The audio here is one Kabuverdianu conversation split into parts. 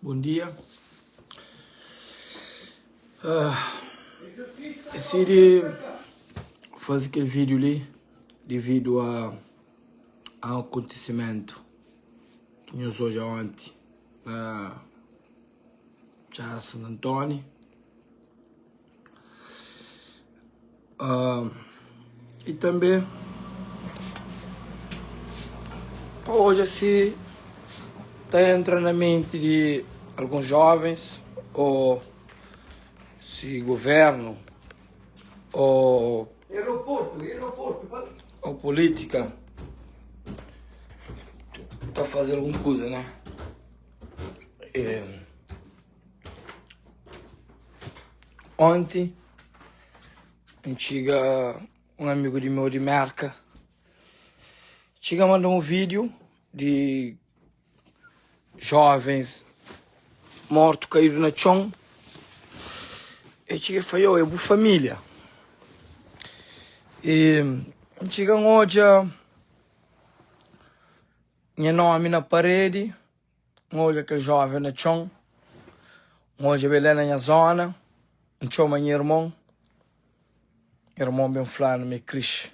Bom dia. Uh, decidi fazer aquele vídeo ali devido a, a um acontecimento que nós hoje ontem na Txada Santo António. Uh, e tanbê pa odja si ta entra na menti di alguns jovens ô si governu ô ô polítika ta faze algun kuza né. Onti N txiga un amigu di meu di Merka txiga manda un vídiu di jovens mortu kaídu na txon el txiga el fla yo é bu família i N txiga N odja nha nomi na paredi. N odja kel jóven na txon, N odja be la na nha zóna, N txoma nha irmon, nha irmon ben fla-nu ma é Kris.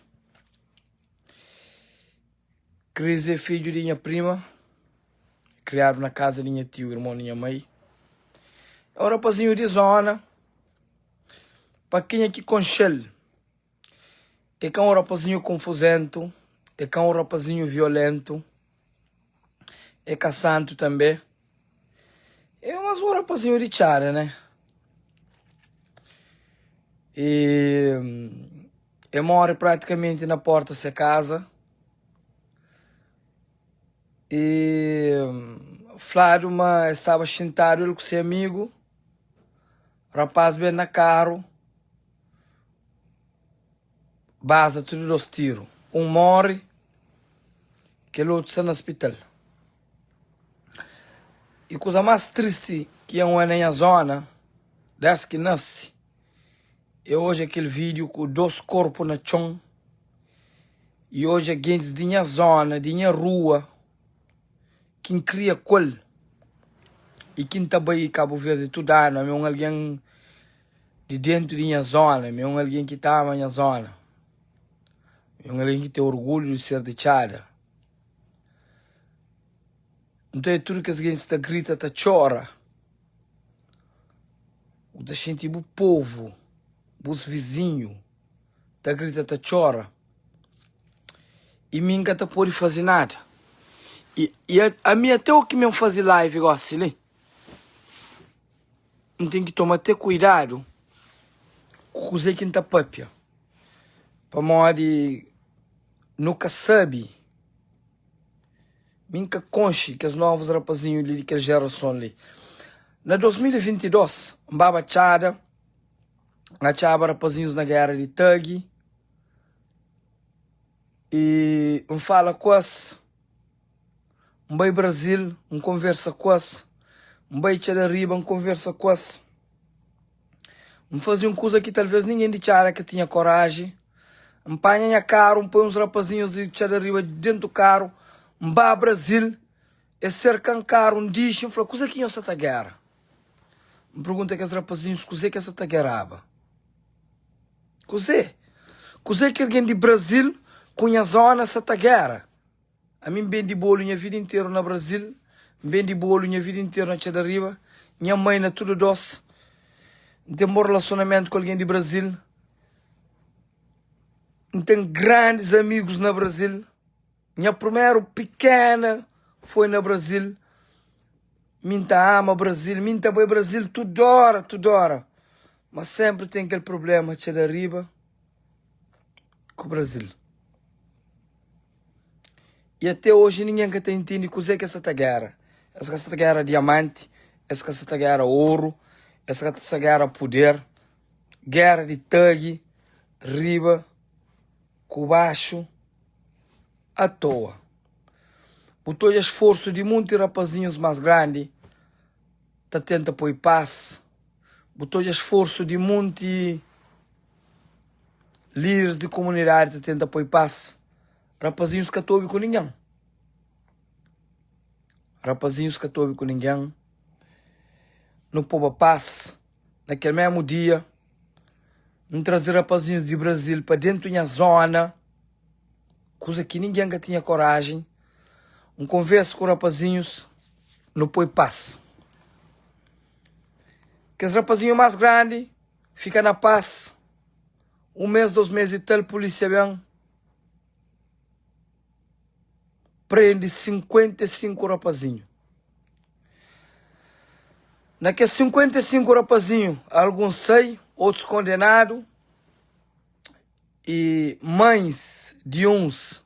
Kris é fidju di nha prima, kriadu na kaza di nha tiu, irmon di nha mai. É un rapazinhu di zóna, pa kenha ki konxe-l, é ka un rapazinhu konfuzentu, é ka un rapazinhu violentu. É ka santu tanbe. É mas un rapazinhu di txada, né? E e more pratikamenti na porta se kaza. E fladu ma e staba xintadu el ku se amigu. Rapaz ben na karu, baza tudu dos tiru. Un more. Kel otu sta na spital. I kuza más tristi ki N oja na nha zona des ki nase é odja kel vídiu ku dos korpu na txon i odja gentis di nha zona, di nha rua ki N kria ku el i ki N ta bai Kabu Verdi tudu anu. Ami é un algen di dentu di nha zona, ami é un algen ki ta ama nha zona. É un algen ki ten orgulhu di ser di Txada. Nton é tudu kes gentis ta grita, ta txora. Bu ta xinti bu povu, bus vizinhu ta grita, ta txora. I mi N ka ta pode faze nada. I, i ami até o ki mi N faze live gosi li, N ten ki toma até kuidadu ku kuzê ki N ta papia. Pamodi nu ka sabe, mi N ka konxe kes novus rapazinhu li di kel jerason li. Na 2022, N baba txada, N atxaba rapazinhus na géra di tagi i N fala ku es, N bai Brazil, N konversa ku es, N bai Txada Riba, N konversa ku es. N faze un kuza ki talvês ningen di Txada ka tinha koraji. N panha nha karu, N poi uns rapazinhus di Txada Riba dentu karu, N ba Brazil, es serka-m karu, N dixi, N fla, Kuzê ki nhos sa ta gera? N pergunta kes rapazinhus kuzê ki es sa ta geraba. Kuzê? Kuzê ki algen di Brazil ku nha zóna sa ta gera? Ami N bende bolu nha vida interu na Brazil, N bende bolu nha vida interu na Txada Riba, nha mai na tudu dos. N ten bon relasionamentu ku algen di Brazil, N ten grandis amigus na Brazil. Nha primeru pikena foi na Brazil. Mi N ta ama Brazil, mi N ta bai Brazil tudu óra, tudu óra. Ma sénpri ten kel prubléma Txada Riba ku Brazil. I até oji ningen ka ta intende kuzê ki es sa ta géra. Es ka sa ta géra diamanti, es ka sa ta géra oru, es ka sa géra puder. Géra di tagi, riba ku baxu, atoa. Bu ta odja sforsu di munti rapazinhus más grandi ta tenta poi pas. Bu ta odja sforsu di munti Líderis di komunidadi ta tenta poi pas. Rapazinhus ka ta obi ku ningen. Rapazinhus ka ta obi ku ningen. Nu poba pas na kel mésmu dia. N traze rapazinhus di Brazil pa déntu nha zóna, kuza ki ningen ka tinha korajen. N konversa ku rapazinhus, nu poi pas. Kes rapazinhu más grandi fika na pas. Un mês, dôs mês i tal, pulísia ben prende 55 rapazinhu. Na kes 55 rapazinhu, alguns sai, otus kondenadu i mães di uns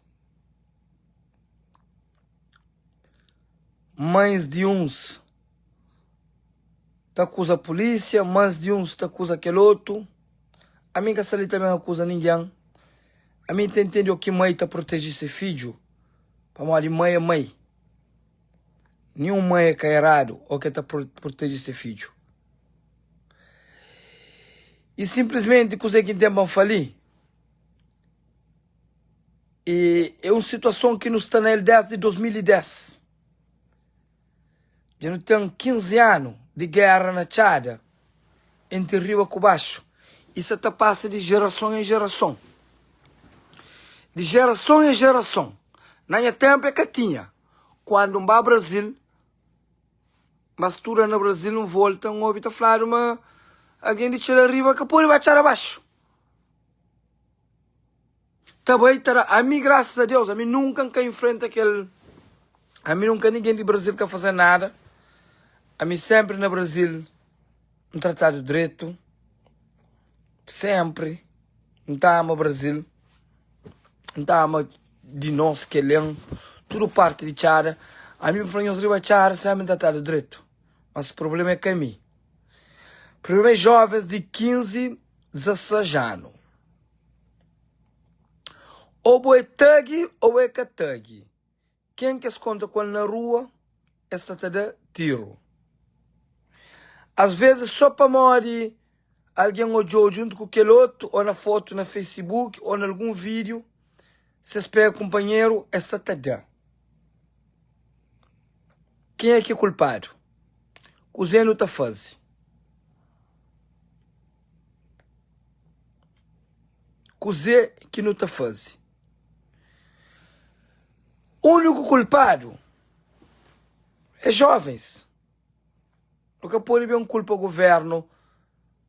mães di uns ta akuza pulísia, mães di uns ta akuza kel otu. Ami N ka sta li ta ben akuza ningen. Ami N ta intende o ki mãe ta proteje se fidju, pamodi mãe é mãe. Ninhun mãe é ka eradu o ke ta proteje se fidju. I sinplismenti kuzê ki N ten pa N fla li e é un situason ki nu sta na el desdi 2010. Dja nu ten 15 anu di géra na txada entri riba ku baxu i sa ta pasa di jerason en jerason. Di jerason en jerason. Na nha ténpu é ka tinha. Kuandu N ba Brazil, N ba studa na Brazil, N volta, N obi ta fladu ma algen di txada riba ka pode ba txada baxu. Ta bai ta da. Ami graças a Deus, ami nunka N ka enfrenta kel. Ami nunka ninguém di Brasil ka faze nada. Ami sempre na Brasil N tratadu dretu. Sempre N ta ama Brasil. N ta ama di nos Kelen, tudu parti di Txada. Ami N fla nhos riba Txada sempre N tratadu dretu. Mas problema é ka mi. Problema é jovens di 15, 16 anu. Ô bo é tagi ô bo é ka tagi. Ken ki es kontra ku el na rua, es sta ta da tiru. As vezes só pamodi algen odja-u djuntu ku kel otu ô na fotu na Facebook ô na algun vídiu, si es pega kunpanheru es sta ta da. Kenha ki é kulpadu? Kuzê nu ta faze? Kuzê ki nu ta faze? Úniku kulpadu é jovens. Nu ka pode ben kulpa governu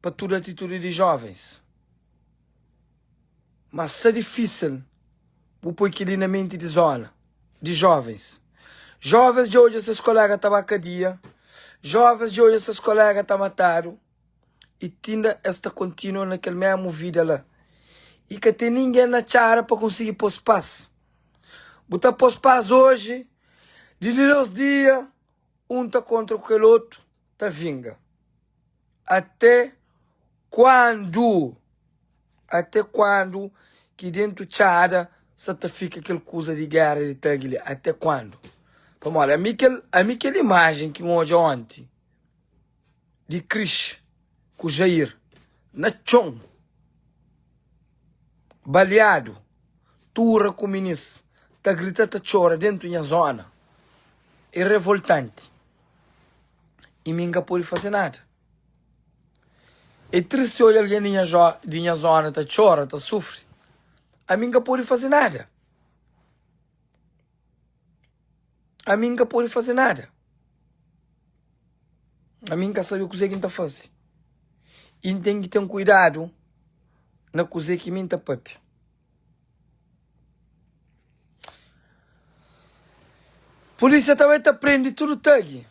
pa tudu atitudi di jovens. Mas sta difísil bu poi kel-li na menti di zona, di jovens. Jovens dja odja ses kolega ta ba kadia, jovens dja odja ses kolega ta matadu. I tinda es ta kontinua na kel mésmu vida la. I ka ten ningen na txada pa konsigi pô-s pas. Bu ta pô-s pas oji, di li dos dia, un ta kontra ku kel otu, ta vinga. Até kuandu? Até kuandu ki dentu txada sa ta fika kel kuza di géra di tagi li? Até kuandu? Pamodi ami kel, ami kel imajen ki N odja onti. di Kris ku Jair na txon baleadu tura ku minis ta grita ta txora dentu nha zona é revoltanti i mi nka pode faze nada é tristi odja algen di nha di nha zona ta txora ta sufri ami nka pode faze nada ami nka pode faze nada. Ami N ka sabe kuzê ki N ta faze. I N ten ki ten kuidadu na kuzê ki mi N ta pâpia. Pulísia ta bai ta prende tudu tagi.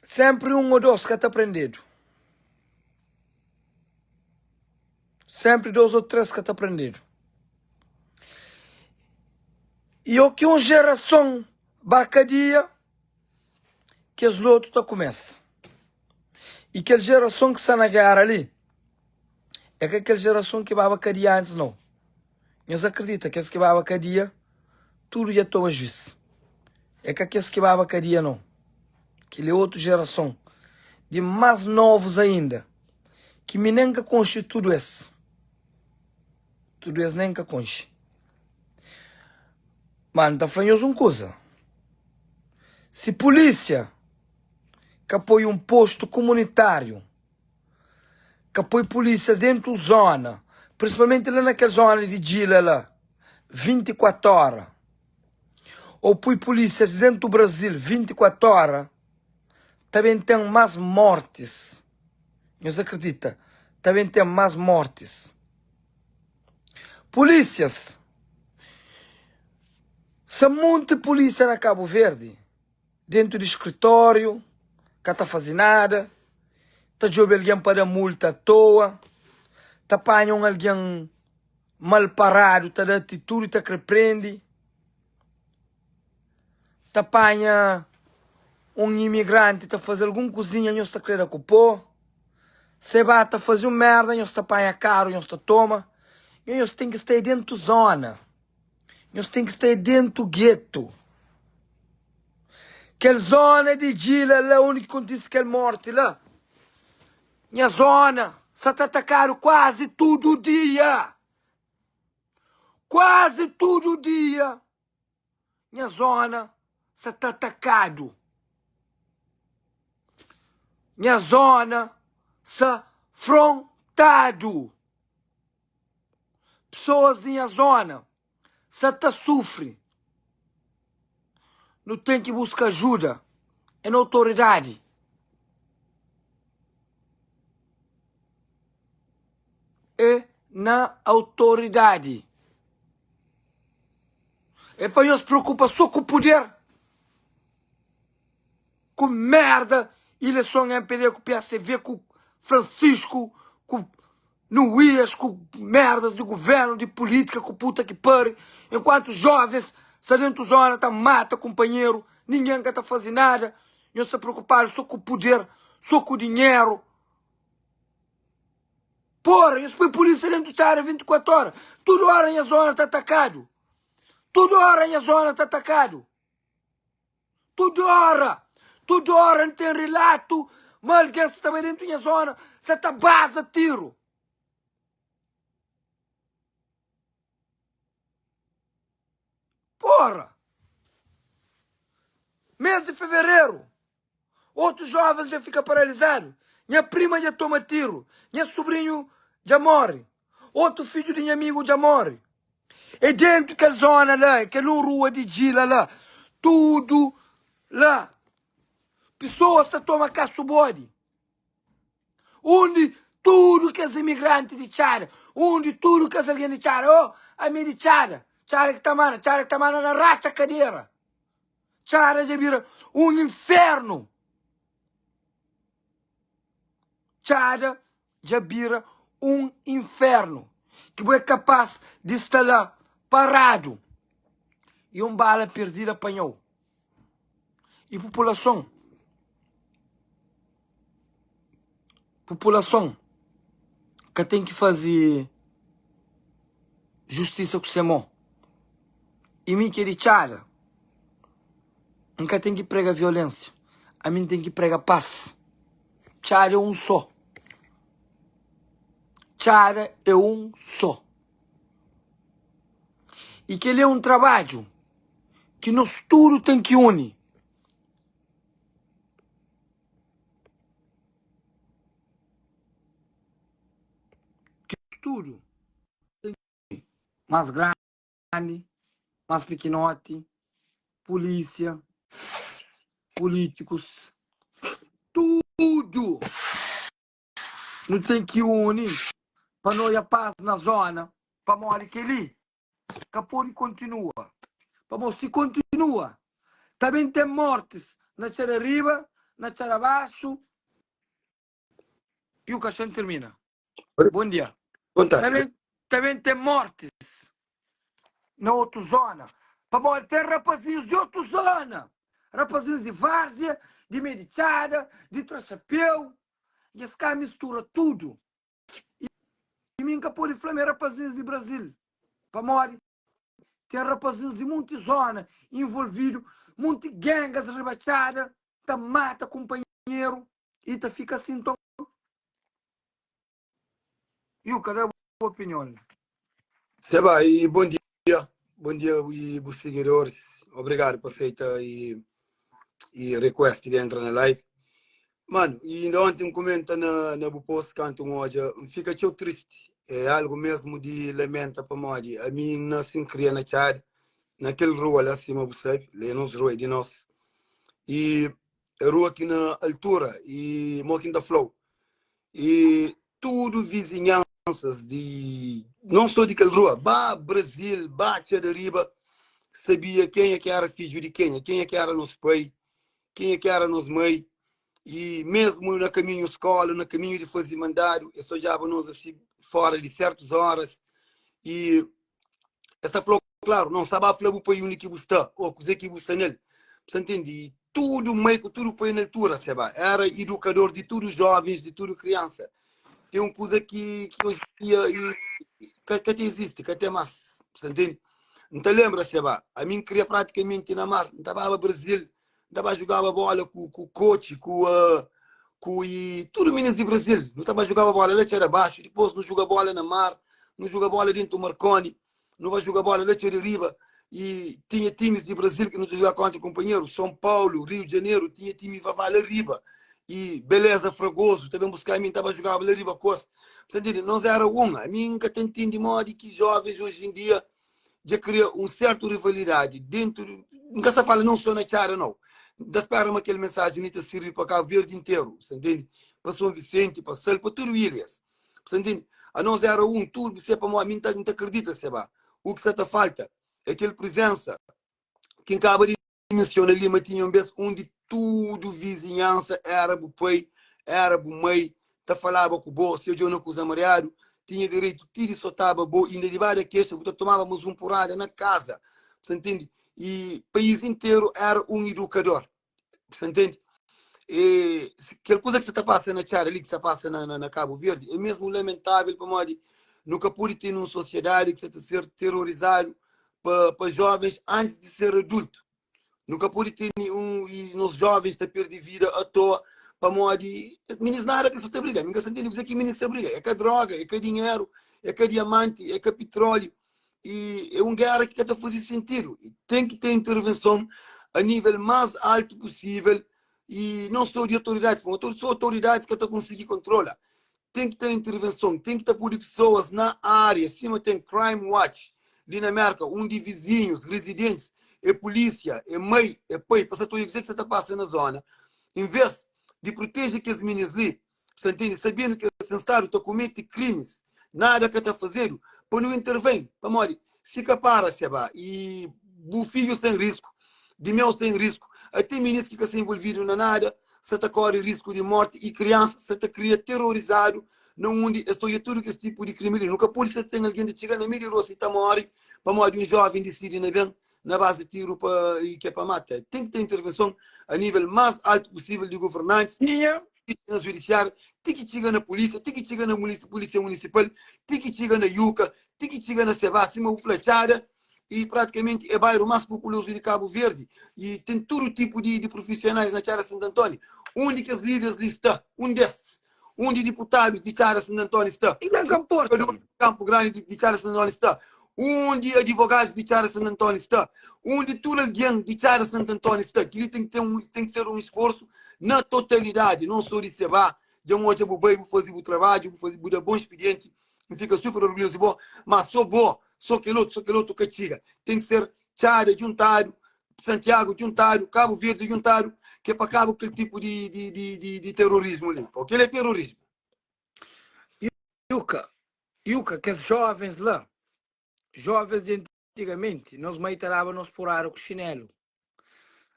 Sénpri un ô dôs ka ta prendedu. Sénpri dôs ô três ka ta prendedu. I ô ki un jerason ba kadia, kes lotu ta kumesa. I kel jerason ki sta na géra li, é ka kel jerason ki baba kadia antis, nau. Nhos akredita, kes ki baba kadia, tudu dja toma juis. É ka kes ki baba kadia, nau. Kel é otu jerason, di más novus ainda, ki mi nen ka konxe tudu es. Tudu es nen ka konxe. Má N ta fla nhos un kuza, si pulísia. ka poi un postu kumunitáriu, ka poi pulísias dentu zona, prinsipalmenti la na kel zona di Djila la, 24 óra, ô poi pulísias dentu Brazil 24 óra, ta ben ten más mortis. Nhos akredita, ta ben ten más mortis. Pulísias, sa monti pulísia na Kabu Verdi. Dentu di skritóriu, ka ta faze nada, ta djobe algen pa da multa atoa, ta panha un algen mal paradu ta da atitudi ta kre prende, ta panha un imigranti ta faze algun kuzinha nhos ta kre da ku pó, se ba ta faze un merda nhos ta panha karu nhos ta toma, nhos ten ki sta dentu zona. Nhos ten ki sta é dentu getu. Kel zona di Djila la undi ki kontise kel morti la, nha zona sa ta atakadu kuazi tudu dia. Kuazi tudu dia nha zona sa ta atakadu. Nha zona sa frontadu. Pesoas di nha zona sa ta sufri. Nu ten ki buska ajuda é na otoridadi. É na autoridadi. É pa nhos preokupa so ku puder, ku merda, ileson MPD ku PSV ku Francisco ku Nuías ku merdas di governo, di política ku puta ki pari, enquanto jovens sta dentu zona ta mata kumpanheru, ninguém ka ta fazi nada, nhos sta preocupado so ku poder, so ku dinheru. Porra, nhos poi polícia dentu txada 24 hora, tudu hora nha zona ta atacadu, tudu hora nha zona ta atacadu. Tudu óra, tudu óra N ten rilatu ma algen sta bai dentu nha zóna, sa ta baza tiru. Porra! Mês di fevereru, otus jovens dja fika paralizadu. Nha prima dja toma tiru, nha subrinhu dja móre, otu fidju di nha amigu dja móre. É dentu kel zona la, kel un rua di Djila la, tudu la, pesoas ta toma kasu bodi. Undi tudu kes imigranti di Txada, undi tudu kes algen di Txada, oh, ami é di Txada, Txada ki ta manda, Txada ki ta manda na ratxa kadera. Txada dja bira un infernu. Txada dja bira un infernu ki bu é kapás di sta la paradu i un bala perdida panha-u. I populason, populason ka ten ki faze justisa ku se mô. I mi ki é di Txada, N ka ten ki prega violénsia, ami N ten ki prega pas. Txada é un só. Txada é un só. I kel-li é un trabadju ki nos tudu ten ki uni. Ki tudu ten ki uni. Más grandi, más pikinoti, pulísia, pulítikus, tudu nu ten ki uni pa nu odja pas na zona, pamodi kel-li ka pode kontinua, pamodi si kontinua ta ben ten mortis na txada riba, na txada baxu i u kaxon tirmina. Bon dia. Vontade. Ta ben, ta ben ten mortis na otu zona, pamodi ten rapazinhus di otu zona, rapazinhus di Várzea, di Meio di Txada, di Traxapeu, i es ka mistura tudu. I mi N ka pode fla ma é rapazinhus di Brazil, pamodi ten rapazinhus di munti zona involvidu, munti gengas riba txada ta mata kunpanheru i ta fika asin. Nton, Yuka, da bu opinion. Seba, i bon dia. Bon dia i bu sigidoris. Obrigadu pa seita i i request di entra na live. Mano, e inda ontem N comenta na, na bu post kantu N odja, N fika txeu triste. É algo mesmo di lamenta pamodi ami N nasi N kria na Txad, na kel rua la, sima bu sabe, la é nos rua, é di nos. E é rua ki na altura e mo ki N ta fla-u, e tudu vizinhansas di non só di kel rua, ba Brasil, ba Txada Riba, sabia kenha ki era fidju di kenha, kenha ki era nos pai, kenha ki era nos mai e mesmu na kaminhu skola, na kaminhu di faze mandadu, es ta odjaba nos asi fora di sertus oras e es ta fla klaru, non sa ba fla bu pai undi ki bu sta o kuze ki bu sta nel. Bu sta ntende? E tudu mai ku tudu pai na altura, seba, era idukador di tudu jovens, di tudu kriansa. Tem un kuza ki, ki oji dia e, ka, ka ta izisti, ka ten mas. Bu sta ntende? N ta lenbra, seba, ami N kria pratikamenti na mar, N ta baba Brazil, N ta ba jugaba bola ku, ku Kotxi, ku, uh, ku e, tudu minis di Brazil. Nu ta ba jugaba bola la Txada Baxu, dipôs nu juga bola na mar, nu juga bola dentu Marconi, nu ba juga bola la Txada Riba. E tinha times di Brazil ki nu ta juga kontra kunpanheru, São Paulo, Rio de Janeiro, tinha time vavá la riba. E Beleza Fragoso ta ben buska mi, N ta ba jugaba la riba ku es. Bu ta ntende? Nos era un. Ami N ka ta ntende modi ki jovens oji en dia dja kria un sertu rivalidadi dentu di, N ka sta fala non so na Txada nau, N ta spera ma kel mensajen li ta sirbi pa Kabu Verdi interu, bu sta ntende? Pa Son Visenti, pa Sal, pa tudu ilhas, bu sta ntende? Anos era un tudu, se pamodi mi N ta N ta kridita se ba u ki sa ta falta é kel prizensa ki N kaba di mensiona li ma tinha un bes undi tudu vizinhansa era bu pai, era bu mai, ta falaba ku bo, si odjau na kuza mariadu, tinha direitu ti di sotaba bo, inda di ba da kexa, bu ta tomaba mas un purada na kaza, bu sta ntende? I país interu era un idukador, bu sta ntende? E kel kuza ki sa ta pasa na Txada li, ki sa pasa na, na, na Kabu Verdi, é mesmu lamentável pamodi nu ka pode ten un sosiedadi ki sa ta ser terorizadu pa, pa jovens antis di ser adultu. Nu ka pode ten un, e nos jovens ta perde vida à toa pamodi minis nada ka sa ta briga. Mi ka sa ntende kuzê ki minis ta briga. É ka droga, é ka dinheru, é ka diamanti, é ka pitróliu. E é un géra ki ka ta faze sentidu. E ten ki ten intervenson a nível más altu pusível e non só di autoridadis, pamodi só autoridadis ka ta konsigi kontrola. Ten ki ten intervenson, ten ki ta pudi pesoas na ária, sima ten Crime Watch li na Merka, undi vizinhus, rezidentis, é pulísia, é mai, é pai, pa sa ta odja kuzê ki sa ta pasa na zona, en vês di proteje kes minis li, sa ntende, sabendu ki es ten stadu ta komete krimis, nada ka ta fazedu pa nu interven, pamodi si ka para, seba, i bu fidju sta en risku, di meu sta en risku, ate minis ki ka sta envolvidu na nada, sa ta kore risku di morti i kriansa sa ta kria terorizadu na undi es ta odja tudu kes tipu di krimi li. Nu ka pode sa ten algen ta txiga na meiu di rostu i ta more pamodi un joven disidi na ben na base di tiru pa i ke pa mata. Ten ki ten intervenson a nivel mas altu pusivel di governantis, Tinha. na judisiáriu, ti ki txiga na pulisia, ti ki txiga na pulisia munisipal, ti ki txiga na IUCA, ti ki txiga na SEBAH, sima bu fla, Txada e praticamente é bairro mais populoso de Cabo Verde e tem todo tipo de, de profissionais na Txada Santo António. Onde que as líderes li está? Um desses. Onde deputados de Txada Santo António está? E na Camporta. Onde Campo Grande de, de Txada Santo António está? Onde advogados de Txada Santo António está? Onde tudo alguém de Txada Santo António está? Que tem que ter um, tem que ser um esforço na totalidade, não só de Seba, de um hoje bu bai, bu fazer o trabalho, bu fazer, bu dar bom expediente, N fika super orgulhoso di bo, ma so bo, so kel otu, so kel otu ka txiga. Ten ki ser Txada djuntadu, Santiagu djuntadu, Kabu Verdi djuntadu, ki é pa kaba ku kel tipu di, di, di, di, di terorismu li. Pô, kel é terorismu. Yuka, Yuka, kes jovens la, jovens di Antigamenti, nos mai ta daba nos porada ku xinelu.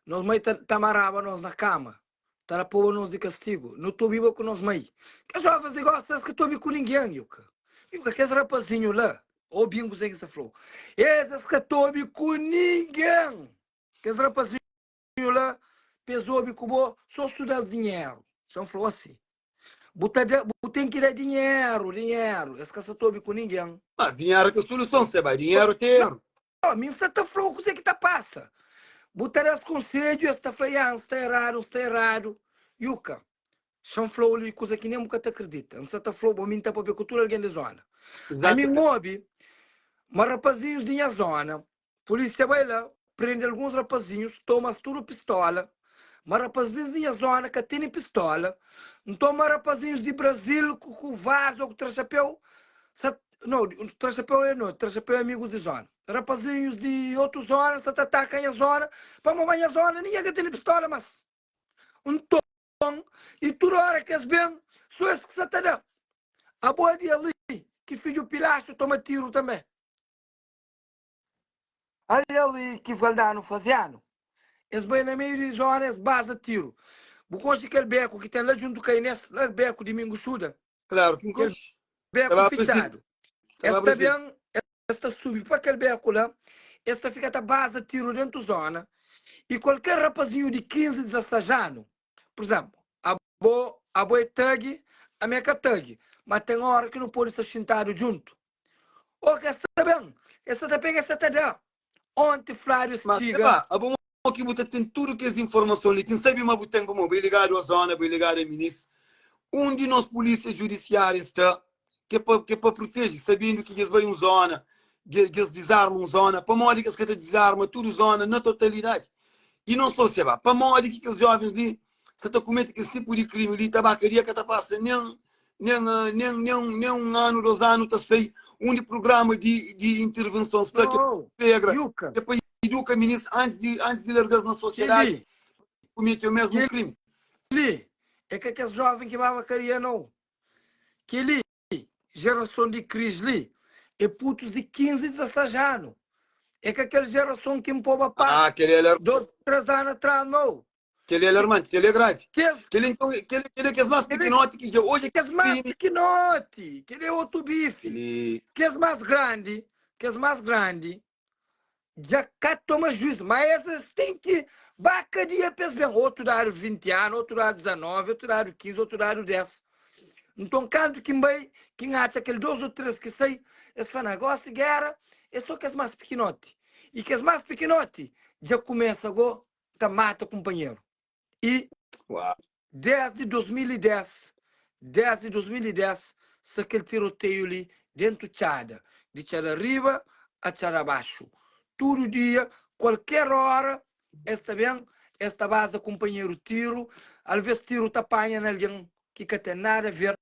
Nos mai ta ta maraba nos na kama, ta da poba nos di kastigu. Nu ta obiba ku nos mai. Kes jovens di gosi, es ka ta obi ku ningen, Yuka. Yuka, kes rapazinhu la, obi-m kuzê ki N sta fla-u. Es, es ka ta obi ku ningen! Kes rapazinhu la, pa es obi ku bo, so su da-s dinheru. Xa N fla-u asi. Bu ta da, bu ten ki da dinheru, dinheru. Es ka sa ta obi ku ningen. Mas dinheru ka soluson, se bai dinheru te eru. No, mi N sa ta fla-u kuzê ki ta pasa. Bu ta da-s konsedju, es ta fla, Ya, N sta eradu, N sta eradu. Yuka, xa N fla-u li kuza ki nen bu ka ta kridita. N sa ta fla-u, bo mi N ta papia ku tudu algen di zona. Ami N obi ma rapazinhus di nha zona Pulísia bai la, prende alguns rapazinhus, toma-s tudu pistola. Ma rapazinhus di nha zona ka tene pistola, nton ma rapazinhus di Brazil ku ku Várzea ou ku Trachapéu sa no, Trachapéu é no, Trachapéu é amigus di zona. Rapazinhus di otu zona sa ta ataka nha zona, pamo ma nha zona ningen ka tene pistola mas. Nton, i tudu ora ki es ben, so es ki sa ta da. Abo é di ali ki fidju Pilaxu toma tiru tanbe. Ali ali ki Valdano faze anu. Es bai na meiu di zona es baza tiru. Bu konxe kel beku ki ten la djuntu ka Inês, la beku Dimingu Xuda? Klaru ki N Kel konxe. beku Ta ba Brasil. fitxadu. Ta Es ba ta Brasil. ben, es ta subi pa kel beku la, es ta fika ta baza tiru dentu zona i kualker rapazinhu di 15, 16 anu, pur izénplu, abo, abo é tagi, ami é ka tagi, ma ten óra ki nu pode sta xintadu djuntu. Ô ke sta ben, es sta ta pega, es sta ta da. Onti fladu es Mas, txiga. epá, abo mo ki bu ta ten tudu kes informason li, ki N sabe ma bu ten, pamodi bu é ligadu a zona, bu é ligadu a minis, undi nos pulísia judisiária sta, ke pa, ke pa proteje, sabendu ki dja es bai un zona, dja, dja es dizarma un zona, pamodi ki es ka ta dizarma tudu zona na totalidadi? I non so seba, pamodi ki kes jovens li sta ta kumete kes tipu di krimi li, ta ba kadia ka ta pasa nen nen nen nen nen un anu, dos anu ta sai undi prugrama di di intervenson sta ki Oh, regra Yuka, é pa iduka minis antis di antis di larga-s na sosiedadi kel-li, kumete o mesmu krimi. kel-li é ka kes jóven ki baba kadia nau. Kel-li Jerason di Kris li é putus di 15 i 16 anu. É ka kel jerason ki N poba Ah, pa kel-li é alarmante. dos, tres anu atras, nau. Kel-li é alarmante, kel-li é gravi. Kes, Kel-li então, kel-li kel-li é kes más kel-li pikinoti ki dja odja kes más krimi. pikinoti, kel-li é otu bifi. Kel-li. Kes más grandi, kes más grandi dja ka toma juiz, ma es es ten ki ba kadia pa es ben. Otu dadu 20 anu, otu dadu 19, otu dadu 15, otu dadu 10. Nton, kantu ki N bai, ki N atxa kel dos ô tres ki sai, es fla, Na gósi géra é sô kes más pikinoti. I kes más pikinoti dja kumesa gó ta mata kunpanheru. I Uau. désdi 2010, désdi 2010, sta kel tiroteiu li déntu txada, di txada riba a txada baxu. Tudu dia, kualker óra, es ta ben, es ta baza kunpanheru tiru, alvês tiru ta panha na algen ki ka ten nada a ver.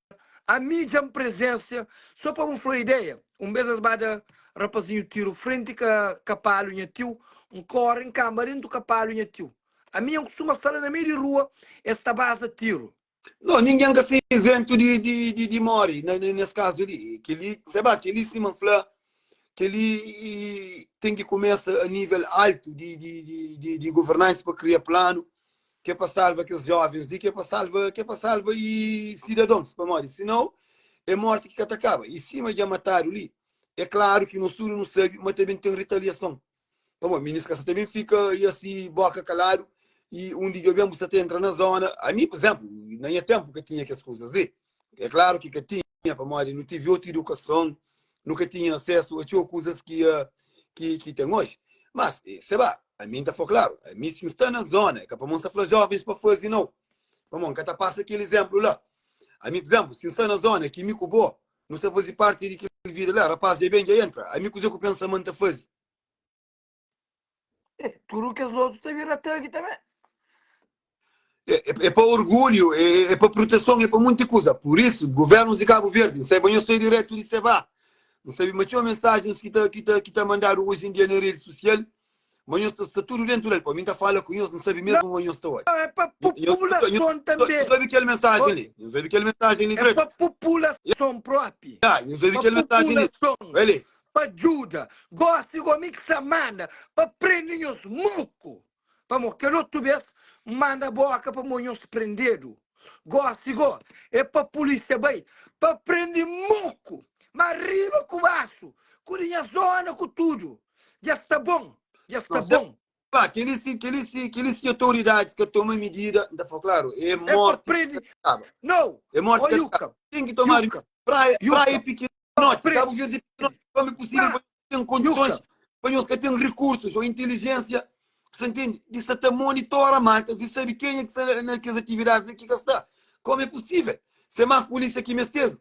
Ami dja N prezensia, so pa bu fla ideia, un bes es ba da rapazinhu tiru frenti ka kapalu nha tiu, N kóre N kanba dentu kapalu nha tiu. Ami N kustuma sta la na meiu di rua, es ta baza tiru. No, ningen ka sta izentu di, di, di, di móre na, na, nes kazu li. Kel-li, seba, kel-li sima N fla, kel-li ten ki kumesa a nível altu di, di, di, di, di governantis pa kria planu ki é pa salva kes jovens li, ki é pa salva, ki é pa salva i sidadons, pamodi sinau é morti ki ka ta kaba. I sima dja matadu li, é klaru ki nos tudu nu sabe ma ta ben ten ritaliason. Pamodi minis ka sa ta ben fika i asi boka kaladu i undi dja ben bu sa ta entra na zona. Ami, por izénplu, na nha ténpu ka tinha kes kuzas li. É klaru ki ka tinha, pamodi nu tive otu idukason, nu ka tinha asesu a txeu kuzas ki, ki, ki ten oji. Mas, seba, ami N ta fla klaru, ami si N sta na zona, é ka pamodi N sta fla jovens pa faze, nau. Pamodi N ka ta pasa kel izénplu la. Ami, por izénplu, si N sta na zona ki mi ku bo, nu sta faze parti di kel vida la, rapaz dja ben, dja entra, ami kuzê ku pensa ma N ta faze? É, tudu kes otu ta bira tagi tanbê. É, é, é pa orgulho, é, é pa proteson, é pa munti kuza. Por isso, governos de Cabo Verde, N sabe nhos sta direto di Seba. N sabe ma txeu mensagens ki ta, ki ta, ki ta mandadu hoje em dia na rede social, ma nhos ta sta tudo dentro del. Pa mim ta fala ku nhos, N sabe mesmo ma nhos ta odja. Não, é pa Nhos, populason nhos, tanbê. nhos sabe kel mensagem li. Nhos sabe kel mensagem li É direto. pa populason própi. Ya, nhos sabe Pa kel mensagem li. populason. Olha li. Pa djuda. Gosi go mi ki sa manda pa prende nhos moku. Pamo kel otu bes N manda boka pamo nhos prendedu. Gosi go e pa pulisia bai pa prende moku. Ma riba ku baxu, ku di nha zona ku tudu. Dja sta bon, dja sta Não, se bon. pá, kel-li si, kel-li si, kel-li si autoridadis ka toma midida, N ta fla klaru, é É pa morti ki prende. ka ta kaba. Nau, É morti ó ki ka ta Yuka, kaba. Ten ki tomadu Yuka, Praia, praia Yuka, é pikinoti, prende. Cabo Verde é pikinoti, como é possível Pá, pa nhos ten condições, Yuka. pa nhos ka ten recursos ou inteligência, você entende? Di sta ta monitora maltas e sabe quem é que sta na kes atividades e ki ka sta. Como é possível? Se é mais polícia ki mestedu.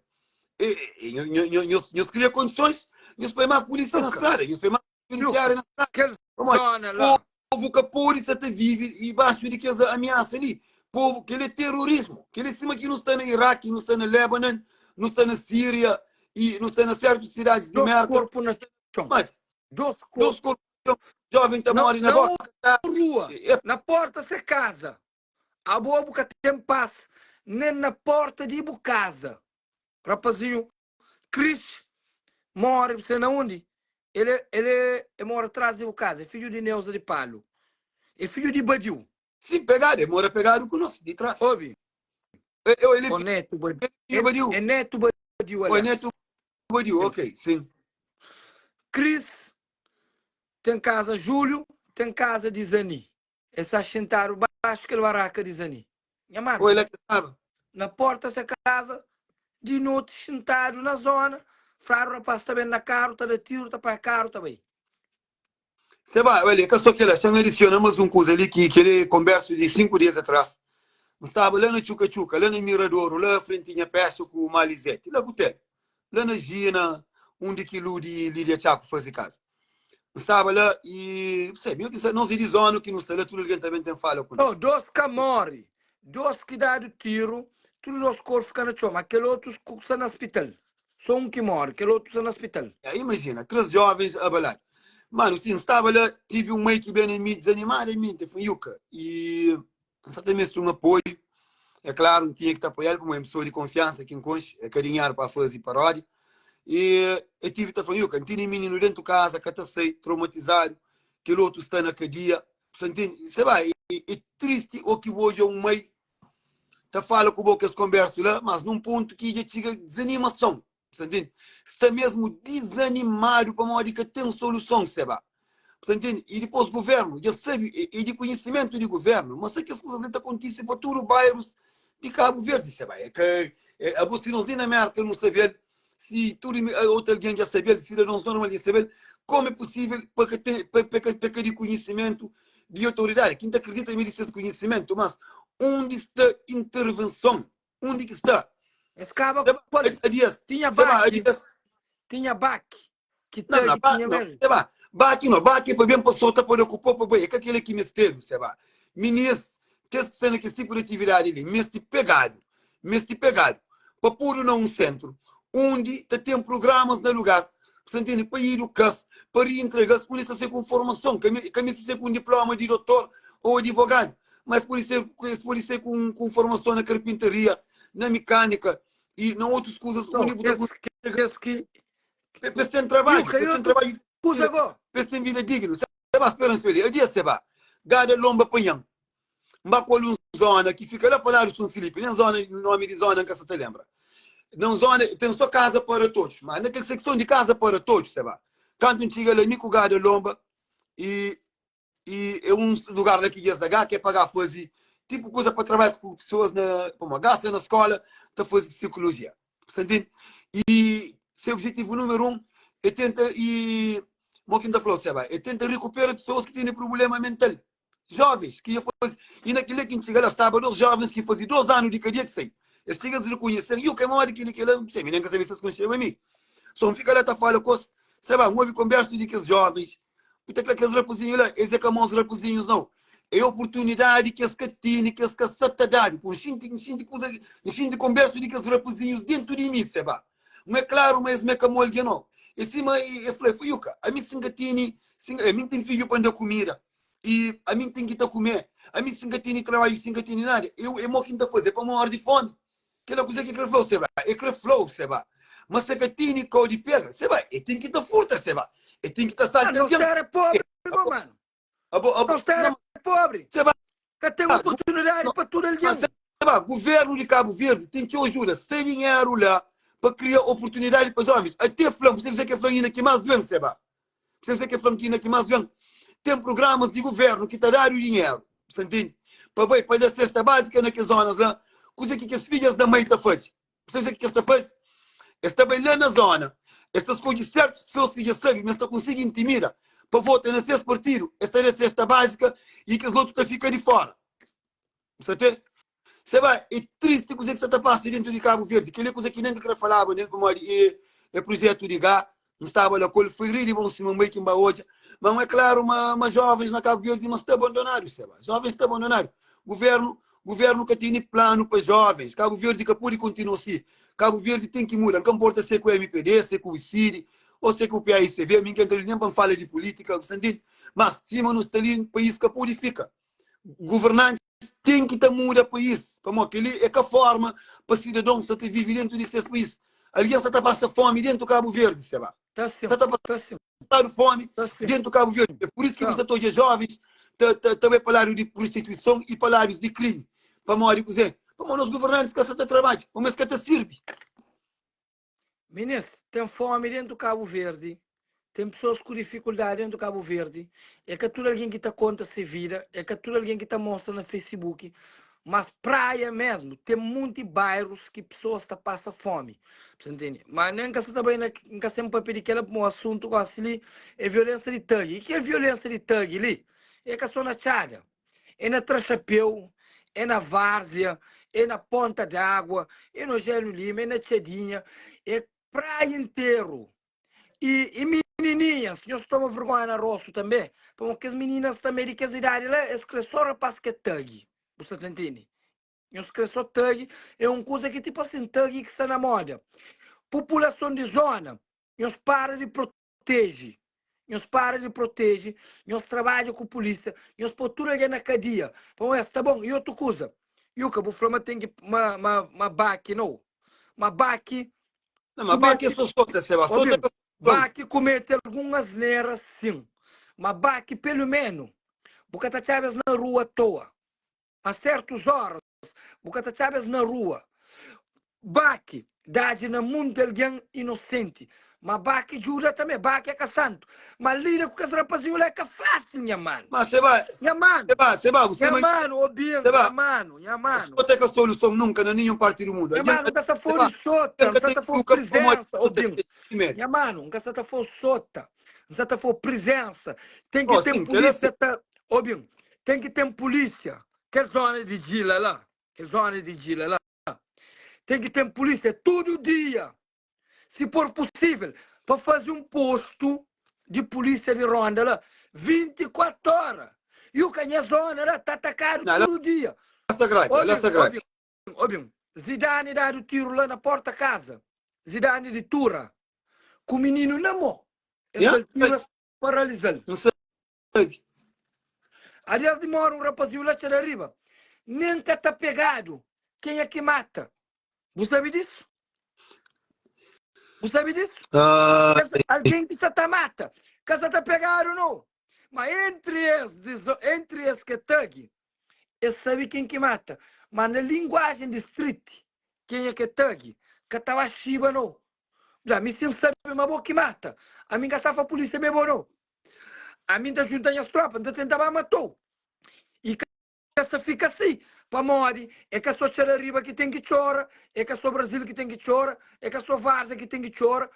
E, e, nhos, nhos cria condições, nhos põe mais polícia na Yuka, estrada, nhos põe mais Yuka, judiciária na estrada. kel Pamodi zona lá. Povu ka pode sa ta vive dibaxu di kes amiasa li. Povu, kel é terorismu. Kel é sima ki nu sta na Iraki, nu sta na Lebanon, nu sta na Síria i nu sta na sertus sidadis di Dos Merka. korpu na txon. Mas, Dos dos korpu korpu na txon. Joven ta na, móre na na boka ta. rua, É, na porta se kaza. Abo bu ka ten pas nen na porta di bu kaza. Rapazinhu Chris more bu sabe na undi? El é, el é, é mora tras di bu kaza, é fidju di Neuza di Palu, é fidju di Badiu. Sim, pegadu, é mora pegadu ku nos, di tras. Obi, É, é, ele é o neto Badiu, filho di é, Badiu. é neto Badiu, O aliás. neto Badiu, Sim. ok, sim. Chris ten kaza Júlio, ten kaza di Zani. El sta xintadu baxu kel baraka di Zani. Nha manu. Oi, la ki staba. Na porta se kaza, di noti, xintadu na zona, fladu rapaz ta ben na karu, ta da tiru, ta panha karu, ta bai. Seba, olha, é ka só kela, xa N adisiona mas un kuza li ki kel é konbersu di 5 dias atras. N staba la na Txuka Txuka, la na Miradoru, la frenti nha pexa ku ma Lizete, la kutel, la na Gina, undi ki Ludi Lidia Txaku faze kaza. N staba la i, sabe, nho ki sa, nos é di zona ki nu sta la, tudu algen ta ben ten fala ku No, nos. dos ka móre, dos ki dadu tiru, tudu dos korpu fika na txon, ma kel otu sta na spital. Sô un ki móre, kel otu sta na spital. Ya, imajina, 3 jovens abaladu. Manu, si N staba la, tivi un mai ki ben na mi dizanimadamenti, el fla-m, Yuka, i N sa ta meste un apoiu. É klaru, N tinha ki ta apoia-l pamodi é un pesoa di konfiansa ki N konxe, é ka dinheru pa faze paródia. I el tivi ta fla-m, Yuka, N tene mininu déntu kaza, ka ta sai, traumatizadu, kel otu sta na kadia. Bu sta ntende? Sê ba, é tristi ô ki bu odja un mai ta fala ku bo kes konbersu la, mas nun pontu ki dja txiga dizanimason. Bu sta ntende? Sta mesmu dizanimadu pamodi ka ten soluson, seba. Bu sta ntende? I dipôs guvernu dja sabe, é di konhisimentu di guvernu, ma sa kes kuzas li ta kontise pa tudu bairus di Kabu Verdi, seba. É ka, é, abo si nos li na Merka nu sabe-l, si tudu otu algen dja sabe-l, sidadons normal dja sabe-l, komu é pusível pa ka ten, pa, pa ka, pa ka di konhisimentu di otoridadi? Ki N ta kridita ma é di ses konhisimentu, mas undi sta intervenson? Undi ki sta? Es kaba Seba, ku el. Adias, Tinha seba, baki, adias. tinha baki, ki Não, não, tagi ba, tinha não, mesmo. seba, baki não, baki é pa ben pa solta, pa da ku pó pa bai, é ka kela ki mestedu, seba. Minis, kes ki sta na kes tipu di atividadi li, mesti pegadu, mesti pegadu, pa podu na un sentru, undi ta ten prugramas na lugar, bu sta ntende, pa iduka-s, pa riintrega-s, undi es ta sai ku un formason, ka ka mesti sai ku un diploma di dotor ou adivogadu, ma es pode ser, es pode sai ku un, ku un formason na karpintaria, na mikanika i na otus kuzas Então, undi bu ta kes, kes ki. Pa es ten trabadju, Yuka, pa e es ten otu trabadju, kuza go. pa es ten vida dignu. Seba speransa li, adia seba, gada lomba panhan. N ba ku el un zona ki fika la pa ladu Sun Filipi, nen zona, nomi di zona N ka sa ta lenbra. Na un zona ten so kaza para todos, ma na kel sekson di kaza para todos, seba, kantu N txiga la mi ku gada lomba i i é un lugar la ki dja es da gá, ki é pa gá faze tipu kuza pa trabadja ku pesoas na, pamodi gá sta na skola ta faze psikolojia, bu sta ntende? I se objetivu numeru un é tenta i mo ki N ta fla-u seba, é tenta rekupera pesoas ki tene prubulema mental, jovens ki dja faze, i na kel-la ki N txiga la staba dos jovens ki faze dos anu di kadia ki sai, es txiga es rekonhese-m, yu ka é modi kel-li kel-la, N mi nen ka sabe si es konxeba mi, so N fika la ta fala ku es, seba, N obi konbersu di kes jovens Bu ta kla kes rapazinhu la, es é ka maus rapazinhus nau. É oportunidadi ki es ka tene, ki es ka sa ta dadu. Pô, N xinti, N xinti kuza, N xinti konbersu di kes rapazinhus dentu di mi, seba. Ma é klaru ma es ma é ka mau algen nau. É sima e fla, e fla, Yuka, ami si N ka tene, si N, ami N ten fidju pa N da kumida, i ami N ten ki ta kume, ami si N ka tene trabadju, si N ka tene nada, eu, é mo ki N ta faze, é pa móre di fomi. Kela kuzê ki el kre fla-u, Seba? El kre fla-u, Seba, ma se ka tene kau di pega, Seba, el ten ki ta furta, Seba, el ten ki ta Ah, salta nos algen. téra é pobri, go, mano. Abo, abo, Nos téra não, é pobri. Seba, Ka ten oportunidadi pa tudu mas algen. Seba, governu di Kabu Verdi ten txeu ajuda, sai dinheru la pa kria oportunidadi pa jovens. Até fla-m, kuzê kuzê ki el fla inda ki más duen, Seba? Kuzê kuzê ki el fla-m ki inda ki más duen? Ten prugramas di governu ki ta dadu dinheru, bu sta ntende? Pa bai pa da sesta bázika na kes zonas la. Kuzê ki kes fidjas da mai ta faze? Bu sabe kuzê ki es ta faze? Es ta bai la na zona, es ta skodje sertus pesoas ki dja sabe ma es ta konsigi intimida pa vota na ses partidu, es ta da sesta bázika i kes otu ta fika di fora. Bu sta te? Seba, é tristi kuzê ki sta ta pasa dentu di Kabu Verdi. Kel-li é kuza ki nen ka kre falaba nel pamodi é, é projetu di gá. N staba la ku el, foi rei di bon sima N bai ki N ba odja. Ma N é klaru ma ma jovens na Kabu Verdi ma sta abandonadu, seba. Jovens sta abandonadu. Guvernu, guvernu ka tene planu pa jovens. Kabu Verdi ka pode kontinua si. Kabu Verdi ten ki muda. N ka nporta se ku MPD, se ku CID, o se ku PAICB, mi N ka entra li nen pa N fala di pulítika, bu sta ntende? Mas sima nu sta li, país ka pode fika. Governantis ten ki ta muda país, pamodi kel-li é ka forma pa sidadon sta ta vive dentu di ses país. Algen sta ta pasa fomi dentu Kabu Verdi, seba. Ta sin, Sta ta ta sin, pasadu fomi ta sin, dentu Kabu Verdi. É pur isu ki bu ta. sta ta odja jovens ta, ta, ta bai pa ladu di prostituison i pa ladus di krimi. Pamodi kuzê? Pamodi nos governantis ka sta ta trabadja, pamodi es ka ta sirbi. Minis, ten fomi dentu Kabu Verdi, ten pesoas ku difikuldadi dentu Kabu Verdi, é ka tudu algen ki ta konta se vida, é ka tudu algen ki ta mostra na Facebook, mas Praia mesmu ten munti bairus ki pesoas ta pasa fomi, bu sa ntende? Ma nen N ka sa ta bai na, N ka sen papia di kela pamodi asuntu gosi li é violensa di thug, i kel violensa di thug li é ka so na txada. É na tra xapéu, é na várzia, é na Ponta d'Água, é no Gênio Lima, é na Txadinha, é praia interu. I, i minininhas, nhos toma vergonha na rostu tanbê, pamodi kes mininas tanbê di kes idadi la, es krê sô rapás ki é thug. Bu sta ta ntende? Nhos krê sô thug, é un kuza ki tipu asin, thug ki sta na moda. Populason di zona, nhos para di proteje nhos para di proteje nhos trabadja ku polícia nhos pô tudu algen na kadia pamodi es sta bon i otu kuza Yuka bu fla ma ten ki ma ma ma baki no ma baki Não, mas baki é kumete só sota, Seba. Sota obi é só. baki kumete algun asnera sim ma baki pelu menu bu ka ta txaba es na rua à toa a sertus oras Bu ka ta txaba es na rua. Baki dadji na munti algen inosenti. Ma Baki djuda tanbe. Baki é ka santu. Ma lida ku kes rapazinhu la é ka fásil, nha manu. Ma seba, Nha manu. seba, seba, bu Nha sema, manu, obin, seba, nha manu, nha manu. sota é ka soluson nunka na ninhun parti di mundu. Nha Algen manu, ka, N ka sta fo seba, di sota, algen N ka sta ten ta fo eduka pamodi prizensa, sota obin. ten medu. Nha manu, N ka sta ta fo sota, N sta ta fo prizensa. Ten ki Oh, ten sim, kel-la pulísia ta, obin, ten ki ten pulísia. Kel zona di Djila la, kel zona di Djila la, ten ki ten pulísia tudu dia, si por pusível, pa faze un postu di pulísia di ronda la 24 óra. Yuka, nha zona la ta atakadu Não, ela tudu dia. sta grave, ela Obi-m, sta grave. obi-m, obi-m, Zidane dadu tiru la na porta kaza, Zidane di Tura, ku mininu na mô. Es Yeah, da-l tiru, es paraliza-l. N sabe. Aliás di mora un rapazinhu la txa da riba, nen ka ta pegadu kenha ki mata. Bu sabe disu? Bu sabe disu? Ah, Kes algen ki sa ta mata, ka sa ta pegadu no. Ma entri es, entri es ke tagi, es sabe ken ki mata. Ma na linguajen di street, kenha ke tagi, ka ta ba xiba no. Dja mi si N sabe ma bo ki mata, ami N ka sta fa pulisia ma é bo no. Ami N ta junta nhas tropa, N ta tenta ba matou. I ka sta fika si, pamodi é ka so Txada Riba ki ten ki txora, é ka so Brazil ki ten ki txora, é ka so Várzea ki ten ki txora,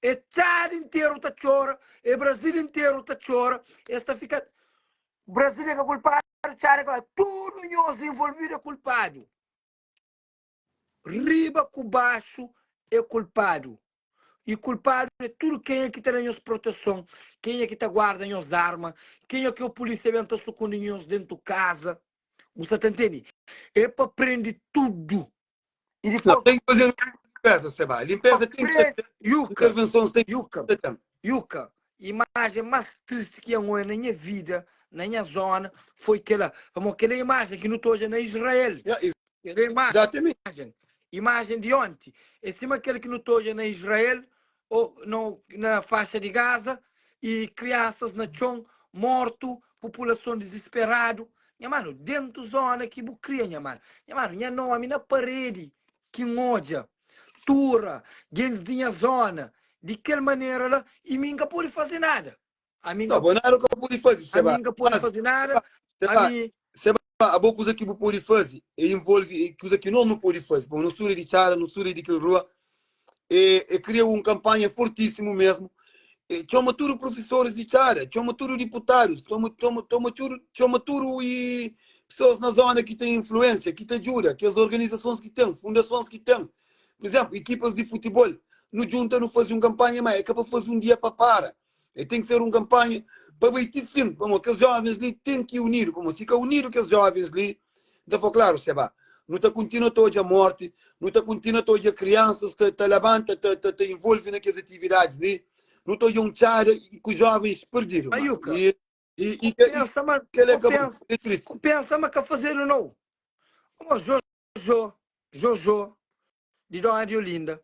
é Txada interu ta txora, é Brazil interu ta txora, es ta fika. Brazil é ka kulpadu, Txada é ka kulpadu, tudu nhos involvidu é kulpadu. Riba ku baxu é kulpadu. I kulpadu é tudu kenha ki ta da nhos proteson, kenha ki ta guarda nhos arma, kenha ki o pulisia ben ta sukundi nhos dentu kaza. Bu sa ta ntende? É pa prende tudu. I Não, dipôs tem que fazer limpeza, Seba. pa Limpeza tem que prende. ter, Yuka, intervenções tem que yuka, ter. yuka. Imajen más tristi ki N oja na nha vida, na nha zona, foi kela. Pamodi kela é imajen ki nu ta odja na Israel. Yeah, Kel imajen, exatamente. imajen di onti, é sima kel ki nu ta odja na Israel ô no, na faixa di Gaza, i kriansas na txon, mortu, populason dizisperadu. Nha manu, dentu zona ki bu kria, nha manu. Nha manu, nha nomi na paredi ki N odja, tura, gentis di nha zona, di kel manera la, i mi N ka pode faze nada. Ami N Não, ka, bo nada ka pode fazer, ami Seba. N ka pode Mas, faze nada, Seba, ami. Seba, abo kuza ki bu pode faze é envolve é kuza ki nós não pode faze. Bom, nos tudo é di txada, nos tudo é di kel rua. É, é kria un kampanha fortíssimo mesmo. É, txoma tudo professores di txada, txoma tudo deputados, txoma, txoma, txoma tudo, txoma tudo e pessoas na zona ki tem influência, ki ta ajuda, kes organizações ki tem, fundações ki tem. Por exemplo, equipas de futebol. Nu djunta nu faze un kanpanha, má é ka pa faze un dia pa para. É ten ki ser un kanpanha pa bai ti fin, pamodi kes jovens li ten ki unidu, pamodi si ka unidu kes jovens li, N ta fla klaru, Seba, nu ta kontinua ta odja morti, nu ta kontinua ta odja kriansas ta, ta labanta, ta, ta, ta involve na kes atividadis li, nu ta odja un txada ku jovens perdidu, ma. Ayuka, E, e, e, ku e pensa ma, kel é ku ka bon, pensa, é tristi. ku pensa ma ka fazedu nau. Mo Jojo, Jojo, di Dona di Olinda,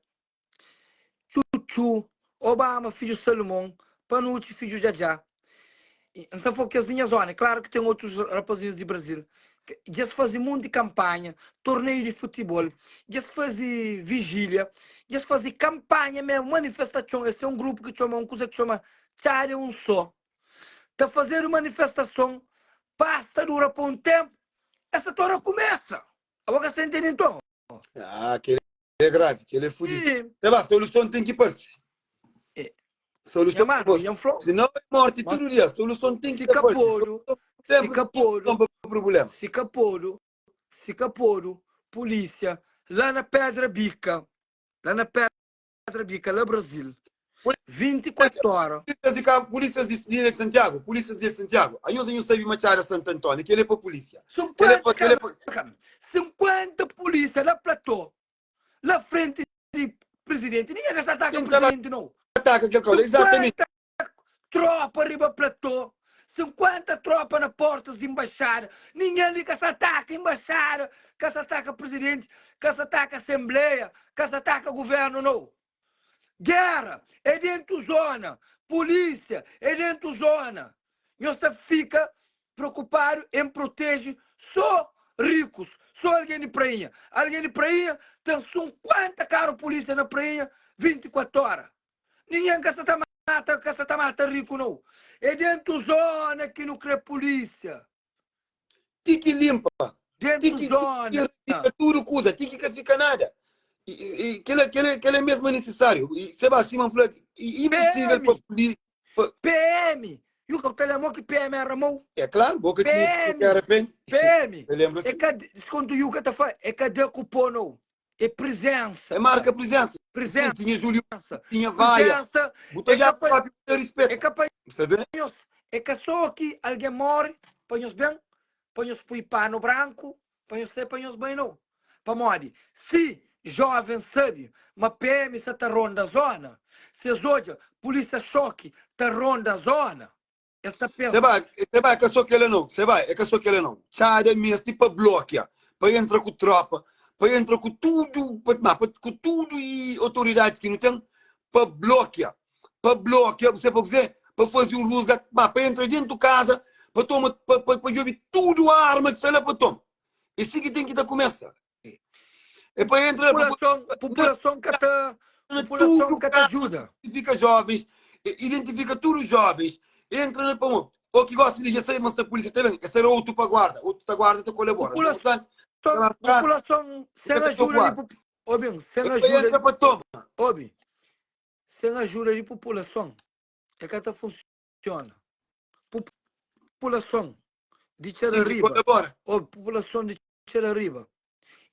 Txutxu, Obama fidju Salumon, Panucci fidju Djadjá. N sta fla kes di nha zona, é klaru ki ten otus rapazinhus di Brazil. Dja es faze monti kanpanha, torneiu di futibol, dja es faze vijília, dja es faze kanpanha mésmu, manifestason. Es ten un grupu ki txoma, un kuza ki txoma Txada é un só. Ta fazedu manifestason, pas ta dura pa un ténpu, es ta torna kumesa. Abo ka sta intende nton? Ah, kel é grave, kel é fudido. E, Seba, soluson tem ki parse. e, Soluson nha tem ki mano, parse. nha flo, Senão é morte mas tudo dia. Soluson tem si ki ka parse. podu, Soluson si sempre ka tem podu, soluson pa problema. si ka podu, si ka podu, polícia lá na Pedra Bica, lá na Pedra Bica, lá Brasil, 24 hora. Polícias de Cabo, polícias de, de Santiago, polícias de Santiago. Anhos anhos sabe Machado Santo Antônio, que ele é para polícia. Que ele é 50, para, que ele é calma, para... calma, 50 polícia na platô, na frente de presidente. Ninguém que se ataca Quem estava presidente, não. ataca aquele cara, exatamente. 50 tropa riba platô, 50 tropa na portas de embaixada. Ninguém ali que se ataca embaixada, que se ataca presidente, que se ataca assembleia, que se ataca governo, não. Guerra é dentu zona, polícia é dentu zona. Nhos ta fika preocupado em protege só ricos, só alguém de Prainha. Alguém de Prainha tem 50 carro polícia na Prainha 24 horas. Ninguém ka sta ta mata, ka sta ta mata rico não. É dentu zona que nu kre polícia. Ti ki limpa, ti Dentu ki, ti ki zona. eradica tudu kuza, ti ki ka fika nada. E, e, e kela, kela, kela é mesmo necessário. E, seba, sima N fla, e impossível pa PM, poli, pa, PM. Yu ka ta lembra ki PM era mau? é claro, bo ka tinha ki PM, era PM. PM. Eu lembro É assim. ka, desconto yu ka ta fla, é ka da ku pô não. É presença. É marca presença. Sim, Presença. tinha Júlio, tinha Vaia. Presença Bu ta é ka odjaba pa, própi, bu ta é respeita. ka pa Sabe? nhos, é ka só ki algen morre pa nhos ben, pa nhos pui pano branku, pa nhos sai pa nhos bai não. Pamodi si joven sabe ma PM sa ta ronda zona, si es odja polícia xoki ta ronda zona, es ta pensa. Seba, seba, é ka só kela não. Seba, é ka só kela não. Txada mesti pa blokia, pa entra ku tropa, pa entra ku tudu, pa, ma, pa, ku tudu e otoridadis ki nu ten, pa blokia, pa blokia, bu sabe pa kuzê? Pa faze un rusga, ma, pa entra dentu kaza, pa toma, pa, pa, pa djobe tudu arma ki sta la pa toma. É si ki ten ki ta kumesa. É pa entra, pa Populason, populason ka ta, na populason tudo ka ta djuda. Identifika jovens, identifika tudo jovens, entra na pamodi o ki gosta di dja sai ma sta polícia ta ben, é ser outro pa guarda, outro ta guarda ta colabora. Populason, Portanto, ta ba casa, populason sem ta ta ajuda di guarda. pop-, obi, sem É pa ajuda entra di pa toma. Obi, sem ajuda di populason é ka ta funciona. Populason di Txera Tem que Riba, colabora. obi, populason di Txera Riba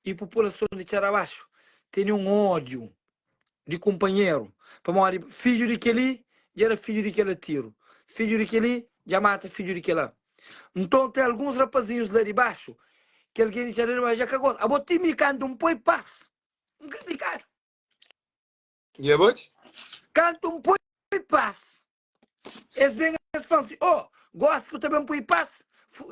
i populason di Txera Baxu tene un ódiu di kunpanheru, pamodi fidju di kel-li dja era fidju di kel-la tiru, fidju di kel-li dja mata fidju di kel-la. Nton, ten alguns rapazinhus la di baxu ki algen di Txera Riba dja ka gosta. Abo ti mi kantu N poi pas, N kritikadu. E abo? Kantu N poi pas, Es ben es fla-m si, Oh, gosi ki bu ta ben poi pas,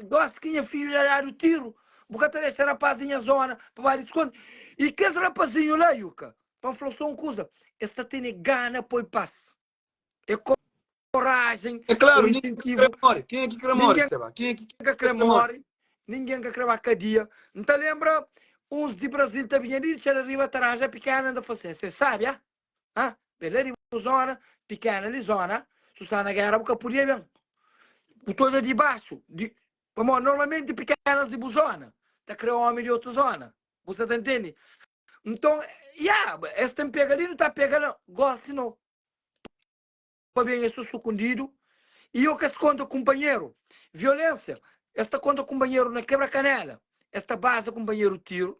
gosi ki nha fidju dja dadu tiru, bu ka ta dexa rapaz di nha zona pa ba diskonti. I kes rapazinhu la, Yuka, pa N fla-u so un kuza, es ta tene gana poi pas. É korajen, É klaru, é ningen ka insentivu. kre more. Kenha ki kre more, Ningen Seba? Kenha ki ka kre kre more? more, ningen ka kre ba kadia. N ta lenbra uns di Brazil ta binha li di txada riba ta ranja pikena, N ta fla si, Es sabi, ah? Ah, bela di bu zona, pikena li zona, Susana Guerra bu ka podia ben. Bu ta odja di baxu, di, pamodi normalmenti pikenas di bu zona ta kre omi di otu zona. Bu sta ta ntende? Nton, ya, es ten pega li, nu ta pega la. Gosi no. Pabia es sta sukundidu i o kes konta kunpanheru. Violensia, es ta konta kunpanheru na kebra kanela, es ta baza kunpanheru tiru.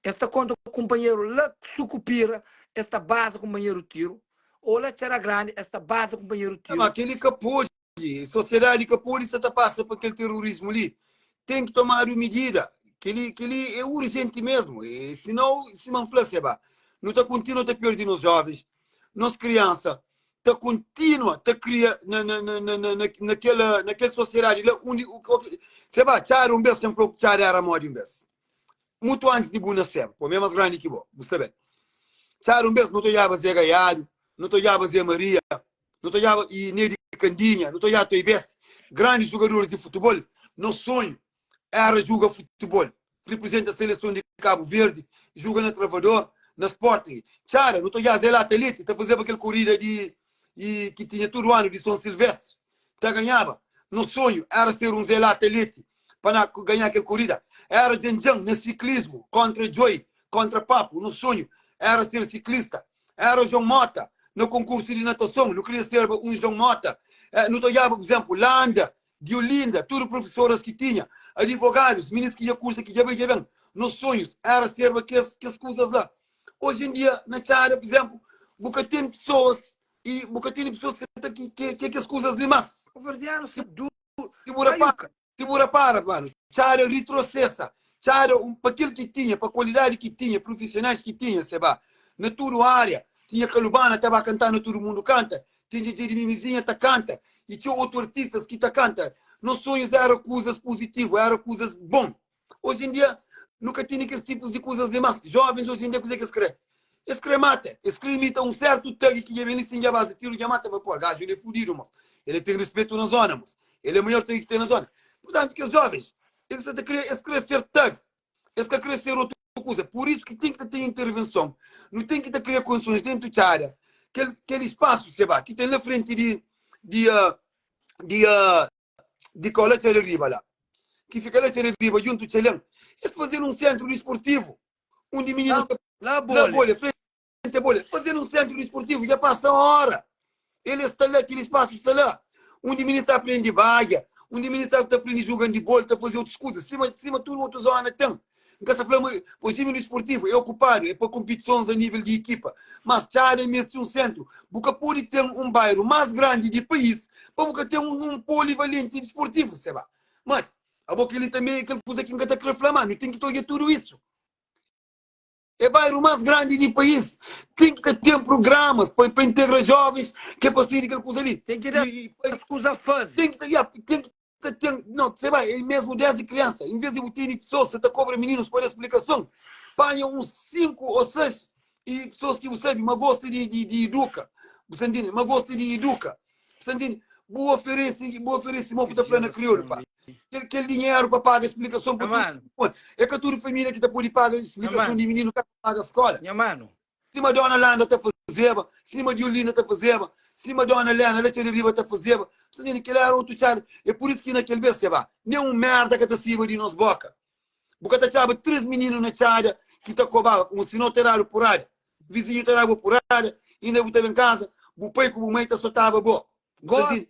Es ta konta kunpanheru la Sukupira, es ta baza kunpanheru tiru, ô la Txada Grandi, es ta baza kunpanheru Ma tiru. kel-li ka pode. Sosiedadi ka pode sa ta pasa pa kel terorismu li. Ten ki tomadu midida. Kel-li kel-li é urjenti mésmu. E sinau, sima N fla, seba, nu ta kontinua ta perde nos jóvens, nos kriansa ta kontinua ta kria na na na na na na kel na kel sosiedadi la undi seba, txada un bes, ten fla-u ki txada éra modi un bes. Mutu antis di bu naseba, pô, mi é más grandi ki bo, bu sabe. Txada un bes nu ta odjaba Zé Gaiadu, nu ta odjaba Zé Maria, nu ta odjaba i Nedi Kandinha, nu ta odjaba Toi Besti, grandis jugadoris di futebol. Nos sonhu éra juga futebol, riprizenta seleson di Kabu Verdi, juga na Travador, na Sporting. Txada, nu ta odjaba Zé Lata Leti ta fazeba kel korida di i ki tinha tudu anu di Son Silvestri, ta ganhaba. Nos sonhu éra ser un Zé Lata Leti pa na ganha kel korida. Éra Djan-Djan na siklismu kóntra Djoi, kóntra Papu. Nos sonhu éra ser siklista. Éra João Mota na konkursu di natason. Nu kria serba un João Mota. Nu ta odjaba, pur izénplu, Landa di Olinda, tudu profesoras ki tinha, adivogadus, minis ki dja kursa, ki dja bai, dja ben. Nos sonhus éra serba kes, kes kuzas la. Oji en dia, na Txada, pur izénplu, bu ka ten pesoas i bu ka tene pesoas ki ta ki, ki, ki é kes kuzas li más. Kabuverdianus sta duru. Si bu rapara, si bu rapara, mano, Txada ritrosesa. Txada, un, pa kel ki tinha, pa kualidadi ki tinha, prufisionais ki tinha, seba, na tudu ária, tinha Kalubana ta ba kantá na tudu mundu kanta, ten Djedje di Mimizinha ta kanta, i txeu otu artistas ki ta kanta. Nos sonhus éra kuzas puzitivu, éra kuzas bon. Oji en dia, nu ka tene kes tipus di kuzas li más. Jovens oji en dia, kuzê ki es krê? Es krê mata, es krê imita un sértu thug ki dja ben li sin dja baza tiru dja mata. Pô, gaju el é fudidu, mos. El é ten rispetu na zóna, mos. El é maior thug ki ten na zóna. Purtantu, kes jovens, es sa ta krê, es krê ser thug, es ka krê ser otu kuza. Pur isu ki ten ki ta ten intervenson. Nu ten ki ta kria kondisons dentu txada, kel, kel spasu, seba, ki ten la frenti di, di, di, di kau la txada riba la, ki fika la txada riba djuntu txalen, es faze-l un sentru disportivu undi mininus ta La la bolha. bolha, frenti a bolha, faze-l un sentru disportivu, dja pasa ora, el sta la, kel spasu sta la, undi mininu ta aprende badja, undi mininu ta ta aprende juga andibol, ta faze otus kuza, sima sima tudu otu zona ten. N ka sta fla ma o jimi disportivu é okupadu, é pa konpitisons a nível di ekipa, mas txada meste un sentru. Bu ka pode ten un bairu más grandi di país pa bu ka ten un polivalenti disportivu, seba. Mas, abo kel-li tanbe é kel kuza ki N ka ta kre fla, má nu ten ki ta odja tudu isu. É bairu más grandi di país, ten ki ta ten prugramas pa pa integra jovens ki é pa sai di kel kuza li. Ten ki da I, es kuza faze. ten ki ta, ya, ten ki ta ten, no, se bai, é mesmu desdi kriansa, en vez di bu tene pesoas sa ta kobra mininus pa da splikason, panha uns 5 ô 6 i pesoas ki bu sabe ma gosta di, di, di iduka, bu sta ntende? Ma gosta di iduka, bu sta ntende? Bu oferese, bu oferese mo ku ta fla na kriolu, pa kel, kel dinheru pa paga splikason pa Nha manu. tudu. É ka tudu família ki ta pode paga splikason manu. di mininu ka paga skola. Nha manu. Sima dona Landa ta fazeba, sima Diolinda ta fazeba, sima dona Lena la txeu di riba ta fazeba. Bu sta ntende? Kel-la éra otu txada. É pur isu ki na kel bês, seba, nen un mérda ka ta sirba di nos bóka. Bu ka ta atxaba três mininu na txada ki ta kobaba, pamodi sinau ta dadu purada. Vizinhu ta daba purada, inda bu ta ben kaza, bu pai ku bu mai ta sotaba bo. Bu sta ntende?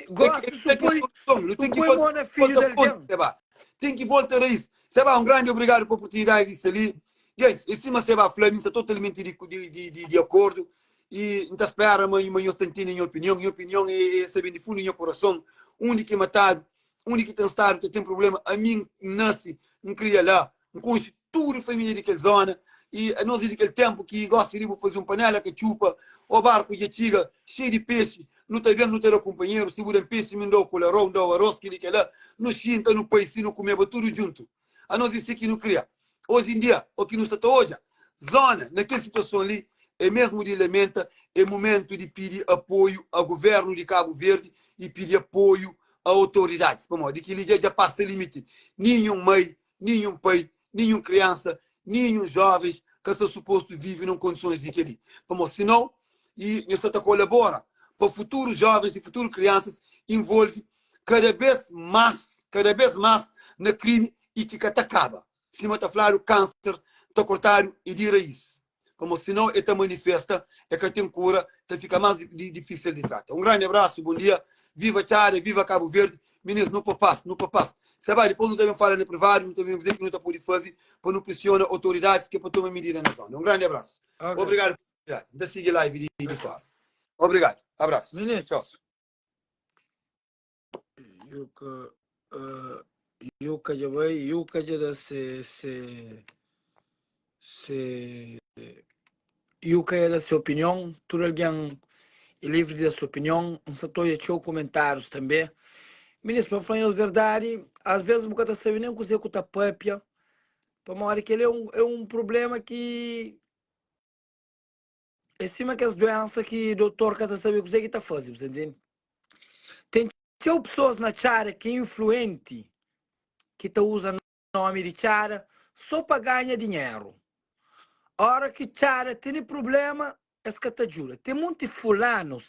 Gosi su poi, su poi mô na fidju di algen. Seba, ten ki volta raiz. Seba, un grandi obrigadu pa oportunidadi di sta li. Gentis, e sima Seba fla, mi sta totalmenti di, di, di, di, di akordu i N ta spera ma, ma nhos ta ntende nha opinion. Nha opinion e, e sta ben di fundu di nha kurason. Undi ki matadu, undi ki ten stadu ta ten problema. Ami N nasi, N kria la, N konxe tudu família di kel zona i anos é di kel ténpu ki gosi di bu faze un panela katxupa ô barku dja txiga xeiu di pexi, nu ta ben nu ta da kunpanheru, si bu da-m pexi mi N da-u kularó, N da-u arôs, kel-li kel-la, nu xinta nu pai si nu kumeba tudu djuntu. Anos é si ki nu kria. Oji en dia, o ki nu sta ta odja zona na kel situason li é mesmu di lamenta, é mumentu di pidi apoiu a guvernu di Kabu Verdi i pidi apoiu a otoridadis pamodi kel-li dja dja pasa limiti. Ninhun mai Ninhun pai, ninhun kriansa, ninhun jovens ka sta supostu vive nun kondisons di kel-li. Pamodi sinau i nhos sta ta kolabora pa futuru jovens i futuru kriansas involve kada bes mas, kada bes mas na krimi i ki ka ta kaba. Sima ta fladu, kanser ta kortadu i di rais. Pamodi sinau e ta manifesta, e ka ten kura, ta fika mas difisil di trata. Un grandi abrasu, bon dia, viva Txada, viva Kabu Verdi, minis nu pa pas, nu pa pas. Seba, dipôs nu ta ben fala na privadu, nu ta ben kuzê ki nu ta pode faze pa nu presiona otoridadis ki é pa toma midida na zona. Un grandi abrasu. Ok. Obrigadu pa oportunidadi. N ta sigi live di, di fora. Obrigadu. Abrasu. Minis, Txau. Yuka, uh, Yuka dja bai, Yuka dja da se, se, se, Yuka dja da se opinion, tudu algen é livri di da se opinion, N sta ta odja txeu komentárius tanbe. Minis, pa N fla nhos verdadi, asves bu ka ta sabe nen kuzê ku ta papia, pamodi kel-li é un, é un prubléma ki é sima kes duénsa ki dotor ka ta sabe kuzê ki ta faze, bu ta ntende? Ten txeu pesoas na txada ki é influenti ki ta uza nómi di txada sô pa ganha dinheru. Óra ki txada tene prubléma, es ka ta djuda. Ten monti fulanus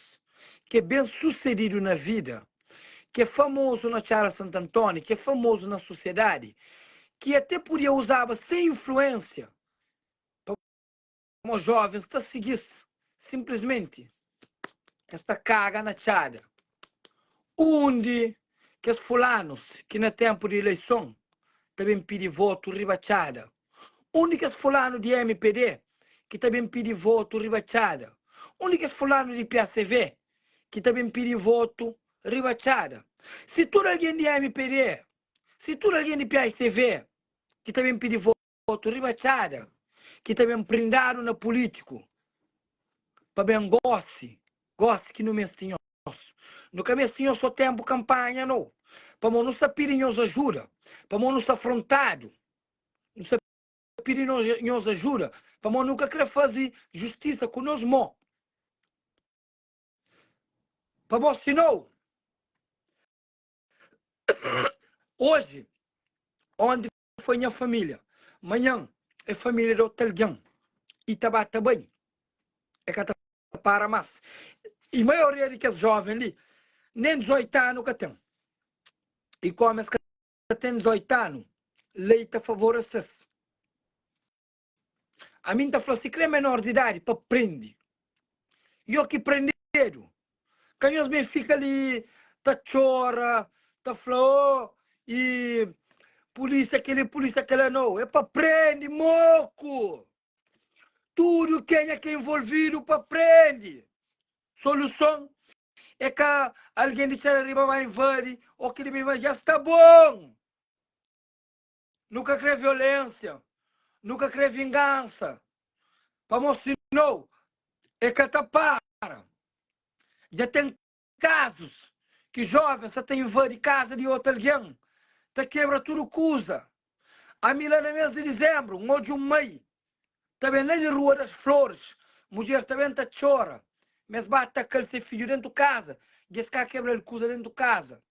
ki é ben susedidu na vida, ki é famozu na Txada Santu Antóni, ki é famozu na sosiedadi, ki até podia uzaba se influénsia pa Mo jovens ta sigi-s, sinplismenti es ta kaga na txada. Undi kes fulanus ki na tenpu di ileison ta ben pidi votu riba txada? Undi kes fulanu di mpd ki ta ben pidi votu riba txada? Undi kes fulanu di pacv ki ta ben pidi votu riba txada? Si tudu algen di mpd, si tudu algen di pacv ki ta ben pidi votu, Otu riba txada ki ta ben prindadu na pulítiku pa ben gósi, gósi ki nu meste nhos. Nu ka meste nhos sô ténpu kanpanha, nau. Pamô nu sta pidi nhos ajuda, pamô nu sta frontadu. Nu sta pidi nhos ajuda pamô nu ka krê faze justisa ku nos mô. Pamô sinou, oji, onti foi nha família, manhan é família di otu algen i ta ba ta bai, é ka ta para más. I maioria di kes jóven li nen 18 anu ka ten. I kómu es ka ten 18 anu, lei ta favorese-s. Ami N ta fla sikrê menor di idadi pa prende. Yo ki prendedu, ka nhos ben fika li ta txora, ta fla oh i pulísia kel-li, pulísia kel-la. Nau, é pa prende moku! Tudu kenha ki é involvidu pa prende. Soluson é ka algen di txada riba ba invadi ô kel-li ba invadi. Dja sta bon! Nu ka krê violénsia, nu ka krê vingansa, pamô sinou e ka ta para. Dja ten kazus ki jóvens sa ta invadi kaza di otu algen, ta kebra tudu kuza. Ami la na mês di dizénbru, N odja un mai ta ben la di Rua das Flores, mudjer ta ben ta txora, ma es ba ataka-l se fidju déntu kaza, dja es ka kebra-l kuza déntu kaza.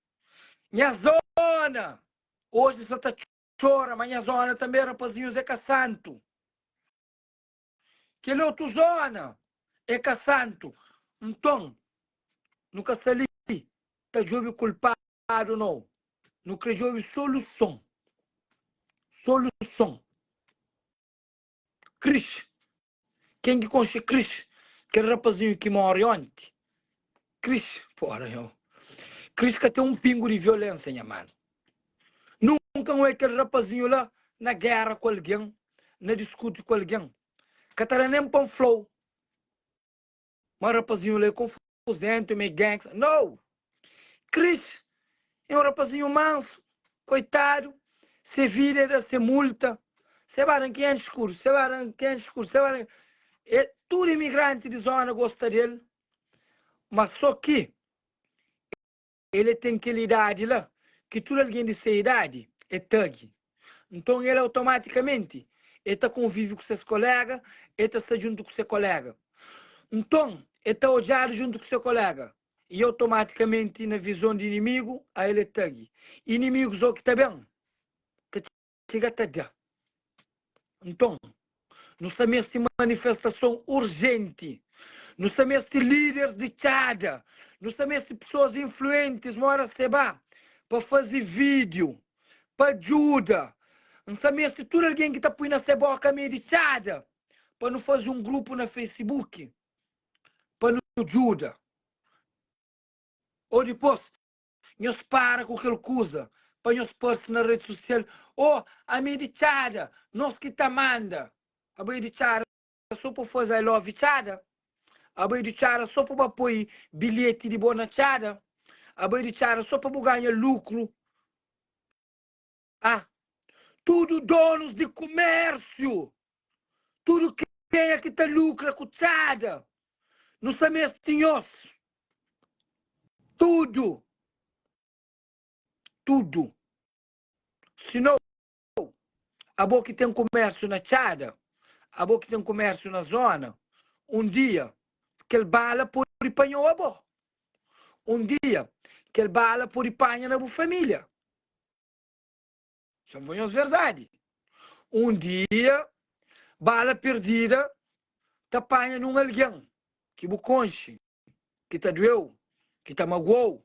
Nha zóna! Oji sa ta txora ma nha zona tanbe rapazinhus é ka santu Kel otu zona é ka santu Nton nu ka sta li ta djobe kulpadu nou Nu kre djobe soluson Soluson Kris Ken ki konxe Kris? Kel rapazinhu ki móre onti. Kris, pora nho. Kris ka ten un pingu di violénsia, nha manu. Nunka N oia kel rapazinhu la na géra ku algen, na diskuti ku algen. Ka ta da nen pa N fla-u ma rapazinhu la é konfuzentu, ma é gangsta. No! Kris é un rapazinhu mansu, koitadu, se vida é da se multa, se ba dan 500 escudos, se ba dan 500 escudos, se ba dan... É, tudu imigranti di zona gosta del, ma so ki El é ten kel idadi la ki tudu algen di se idadi é thug. Nton el automatikamenti el ta konvive ku ses kolega, el ta sta djuntu ku se kolega. Nton el ta odjadu djuntu ku se kolega i automatikamenti na vizon di inimigu a el é thug. Inimigus o ki ta ben ta txiga ta da. Nton, nu sta meste manifestason urjenti. Nu sta meste líderes di txada. Nu sta meste pesoas influentis mora seba pa faze vídiu, pa djuda. N sta meste tudu algen ki ta pui na se boka me di txada pa nu faze un grupu na Facebook pa nu djuda. Ô dipôs, Nhos para ku kel kuza. Pa nhos parse na rede social Oh ami é di txada Nos ki ta manda Abo é di txada so pa faze I love txada Abo é di txada so pa ba poi bilhete di bo na txada Abo é di txada so pa bu ganha lucro Ah Tudu donos di kumérsiu Tudu kenha ki ta lukra ku txada Nu sta meste nhos Tudu Tudu Sinou Abo ki ten kumérsiu na txada Abo ki ten kumérsiu na zona Un dia kel bala pode panha-u abo Un dia kel bala pode panha na bu família Xa-m fla nhos verdadi. Un dia, bala perdida ta panha nun algen ki bu konxe, ki ta dueu, ki ta magua-u.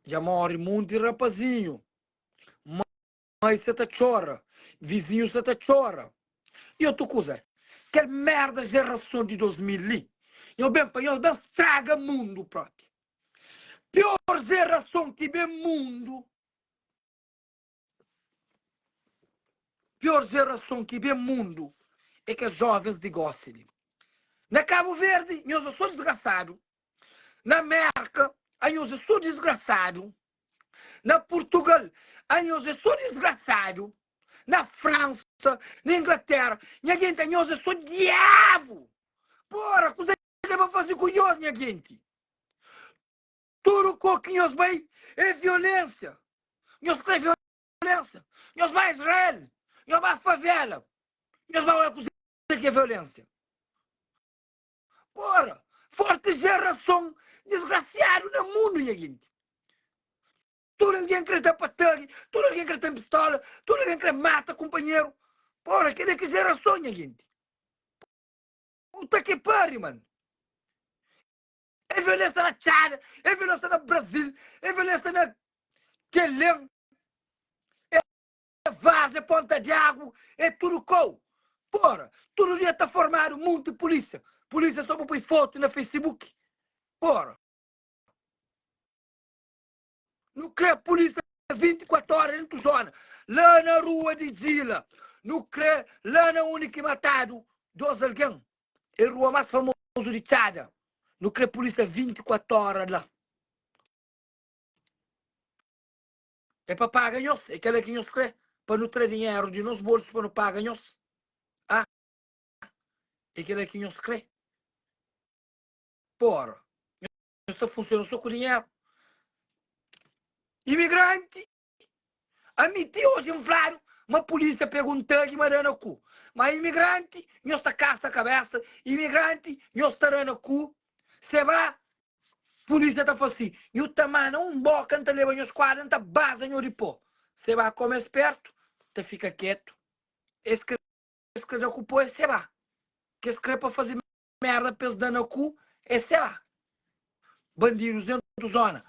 Dja móre munti rapazinhu. Mai sta ta txora, vizinhu sta ta txora. I otu kuza, kel merda jerason di 2000 li, nho ben pa nhos ben straga mundu propi. Pior jerason ki ben mundu, pior jerason ki ben mundu é kes jovens di gosi li. Na Kabu Verdi, nhos é so disgrasadu. Na Merka, anhos é so disgrasadu. Na Purtugal, anhos é so disgrasadu. Na Fransa, na Inglatera, nha genti, anhos é so diabu. Pora, kuze ke pa faze ku nhos, nha genti? Tudu ko ki nhos bai é violensia. Nhos kre violensia? Nhos bai Israel, nhos bai favela, nhos bai oia kuze ki é violensia. Pora, forti jerason disgrasiadu na mundu, nha genti. Tudu algen kre da pa tagi, tudu algen kre ten pistola, tudu algen kre mata kunpanheru. Pora, kel-li é ki jerason, nha genti. Puta ki pari, man. É violensia na Txada, é violensia na Brazil, é violensia na Kelen, é Várzea, é Ponta de Águ, é tudu kou. Pora, tudu dia ta formadu munti pulísia. Pulísia só pa poi fotu na Facebook. Pora. Nu kre pulísia 24 óra dentu zona, la na rua di Djila. Nu kre la na undi ki matadu 2 algen, é rua más famozu di Txada. Nu kre pulísia 24 óra la. É pa paga nhos? É kela ki nhos kre? Pa nu tra dinheru di nos bolsu pa nu paga nhos? Ah, é kela ki nhos kre? Pora, nhos ta funsiona so ku dinheru. Imigranti, ami ti oji N fladu ma pulisia pega un tagi ma da na ku. Ma imigranti, nhos ta kasa kabesa, imigranti, nhos ta da na ku. Se ba Pulísia ta fla si, Nhu ta mana un bóka, N ta leba nhu skuadra, N ta baza nhu di pó. Seba kome spertu, ta fika ketu. Es kre, es kre da ku pó, é seba. Kes kre pa faze merda pa es da na ku, é seba. Bandidus dentu zona.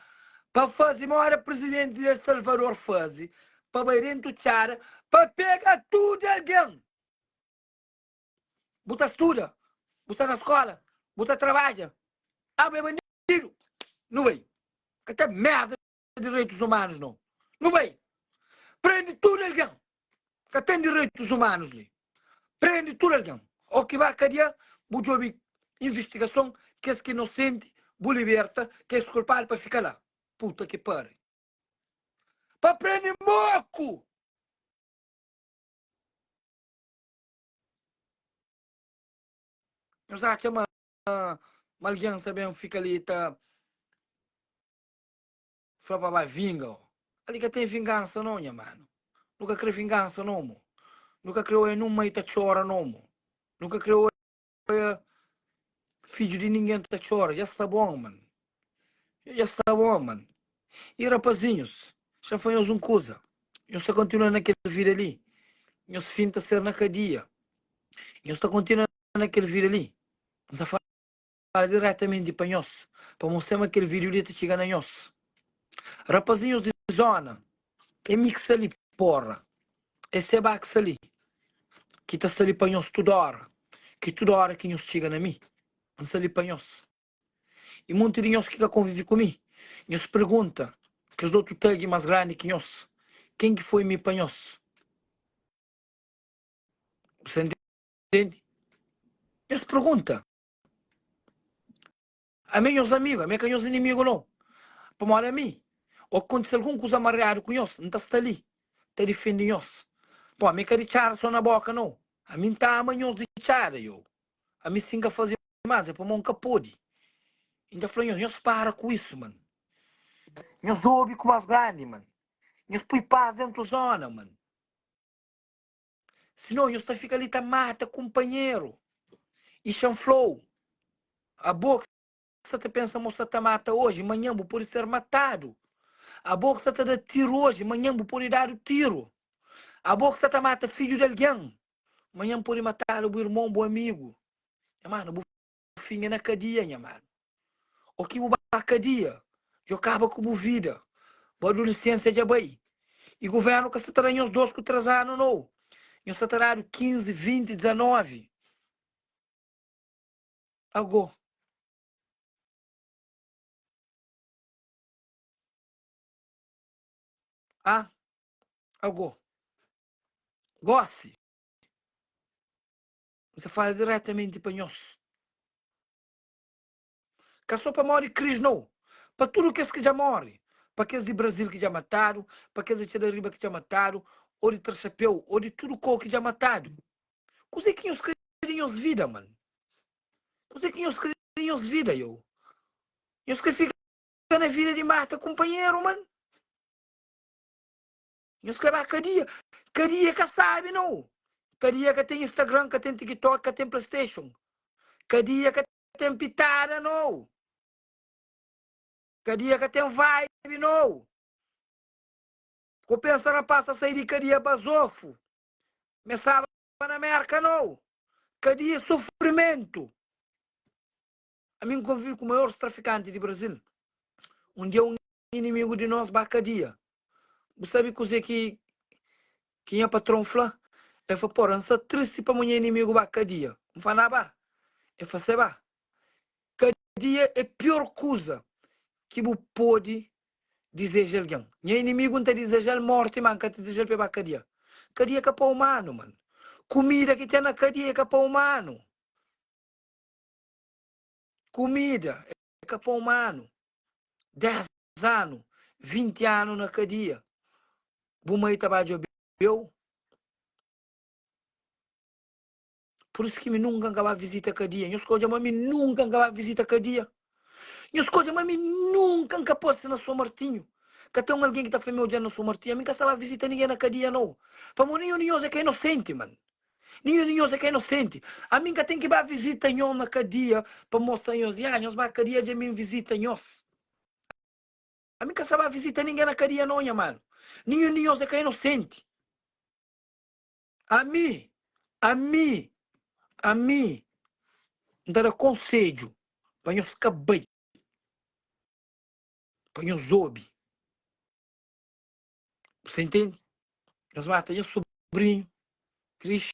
Pa faze moda prizidenti di El Salvador faze, pa bai dentu txada, pa pega tudu algen. Bu ta studa, bu sta na skola, bu ta trabadja. Abo é bandidu. Nu bai. Ka ten merda di direitus umanus no. Nu bai. Prende tudu algen. Ka ten direitus umanus li. Prende tudu algen. O ki ba kadia, bu djobi investigason, kes ki inosenti bu liberta, kes kulpadu pa fika la. Puta ki pari. Pa prende moku! Nhos atxa ma ma algen sa ben fika li ta fla pa ba vinga o. Ali ka ten vingansa no nha manu. Nu ka kre vingansa no mo. Nu ka kre oia nun mai ta txora no mo. Nu ka kre oia fidju di ningen ta txora. Dja sta bon man. Dja sta bon man. I rapazinhus, xa fla nhos un kuza, nhos ta kontinua na kel vida li, nhos fin ta ser na kadia. Nhos ta kontinua na kel vida li. N sta fala diretamenti pa nhos, pa mostra ma kel vídiu li ta txiga na nhos. Rapazinhus di zona, é mi ki sta li, porra. É Seba ki sta li, ki ta sta li pa nhos tudu óra, ki tudu óra ki nhos txiga na mi, N sta li pa nhos. I monti di nhos ki ka konvive ku mi. Nhos pergunta kes otu thug más grandi ki nhos, ken ki foi mi pa nhos? Bu sta ntende? Nhos pergunta. Ami é nhos amigu, ami é ka nhos inimigu nau. Pamodi ami, ô kontise algun kuza mariadu ku nhos, N ta sta li ta difende nhos. Pô, ami é ka di txada sô na bóka nau. Ami N ta ama nhos di txada, yo. Ami si N ka faze más é pamodi N ka pode. N ta fla nhos, nhos para ku isu, man. Nhos obi ku más grandi, man. Nhos pui pas dentu zona, man. Sinon nhos ta fika li ta mata kunpanheru. I xa N fla-u, abo ki sta ta pensa ma bu sta ta mata oji, manhan bu pode ser matadu. Abo ki sta ta da tiru oji, manhan bu pode dadu tiru. Abo ki sta ta mata fidju di algen, manhan pode matadu bu irmon, bu amigu. Nha manu, bu finha na kadia, nha manu. Ô ki bu ba kadia, djo kaba ku bu vida, bu adolesensia dja bai. I guvernu ka sta ta da nhos 2 ku 3 anu nou, nhos sta ta dadu 15, 20, 19. Ago. Ah, ago. Gosi, N sta fala diretamenti pa nhos. Ka so pamodi Cris nou, pa tudu kes ki dja mori, pa kes di Brasil ki dja matadu, pa kes di Txada Riba ki dja matadu, o di Trachapeu, o di tudu kou ki dja matadu. Kuzê ki nhos kre di nhos vida, man? Kuzê ki nhos kre di nhos vida, yo? Nhos kre fika na vida di mata kunpanheru, man? Nhos kre ba kadia? Kadia ka sabi nou. Kadia ka ten Instagram, ka ten TikTok, ka ten PlayStation. Kadia ka ten pitada nou. Kadia ka ten vibe nou. Ko pensa rapaz ta sai di kadia bazofu. Me staba na Merka nou. Kadia é sofrimentu. Ami N konvivi ku maiors trafikanti di Brasil. Un dia un inimigu di nos ba kadia. Bu sabe kuzê ki ki nha patron fla? El fla, Pora, N sta tristi pamo nha inimigu ba kadia. N fla, Na ba. El fla, Se ba. Kadia é pior kuza ki bu pode dizeja algen. Nha inimigu N ta dizeja-l morti, má N ka ta dizeja-l pa el ba kadia. Kadia é ka pa umanu, man. Kumida ki ten na kadia é ka pa umanu. Kumida é ka pa umanu. 10 anu, 20 anu na kadia, bu mai ta ba djobeu. Pur isu ki mi nunka N ka ba vizita kadia. Nhos ka odja ma mi nunka N ka ba vizita kadia. Nhos ka odja ma mi nunka N ka parse na São Martinho. Ka ten un algen ki ta fla mi odja-m na São Martinho. Ami N ka sta ba vizita ningen na kadia nau. Pamodi ninhun di nhos é ka inosenti, man. Ninhun di nhos é ka inosenti. Ami N ka ten ki ba vizita nhos na kadia pa mostra nhos, Ya, nhos ba kadia dja mi N vizita nhos. Ami N ka sta ba vizita ningen na kadia nau, nha manu. Ninhun di nhos é ka inosenti. Ami, ami, ami N ta da konsedju pa nhos ka bai, pa nhos obi. Bu sta intende? Nhos mata nha sobrinhu, Cris.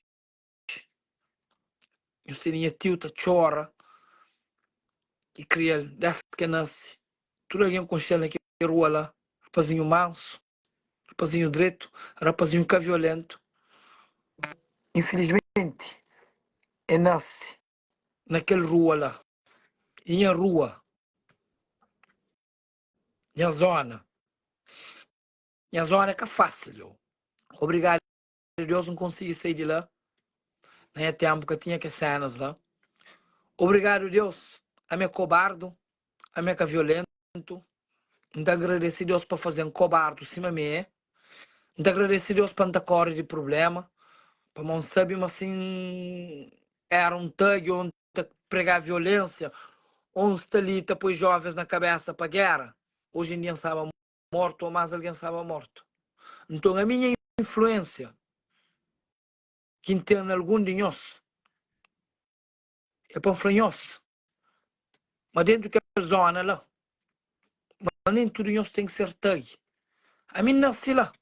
Nhos tene nha tiu ta txora ki kria-l désdi ki el nase. Tudu algen konxe-l na kel rua la. Rapazinhu mansu, rapazinhu dretu, rapazinhu ka violentu. Infilismenti, el nase na kel rua la. I nha rua, nha zóna, nha zóna é ka fásil. Obrigadu Deus N konsigi sai di la Na nha tempu ka tinha kes cenas la Obrigadu Deus Ami é kobardu Ami é ka violentu N ta agradesi Deus pa faze-m kobardu sima mi é N ta agradesi Deus pa N ta kori di prublema Pamodi N sabe ma si N era un thug ô N ta prega violensia ô N sta li ta poi jovens na kabesa pa gera Oji en dia N staba mortu ô más algen staba mortu. Nton, ami nha influénsia ki N ten na algun di nhos é pa N fla nhos ma déntu kel zóna la, ma nen tudu nhos ten ki ser thug. Ami N nase la,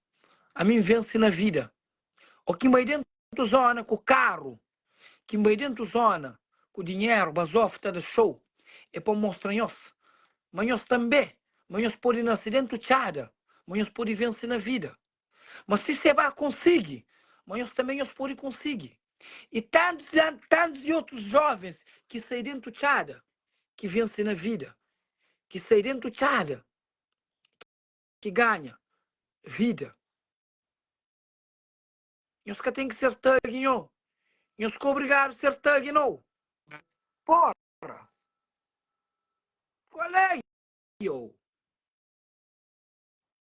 ami N vense na vida. Ô ki N bai déntu zóna ku karu, ki N bai déntu zóna ku dinheru, bazofu ta da xou, é pa N mostra nhos ma nhos tanbê. Ma nhos pode nase dentu txada, ma nhos pode vense na vida. Ma si Seba konsigi, ma nhos tanbe nhos pode konsigi. I tantus tantus di otus jovens ki sai dentu txada, ki vense na vida, ki sai dentu txada, ki ganha vida. Nhos ka ten ki ser thug nho. Nhos ka obrigadu ser thug no. Porra! Qual é yo?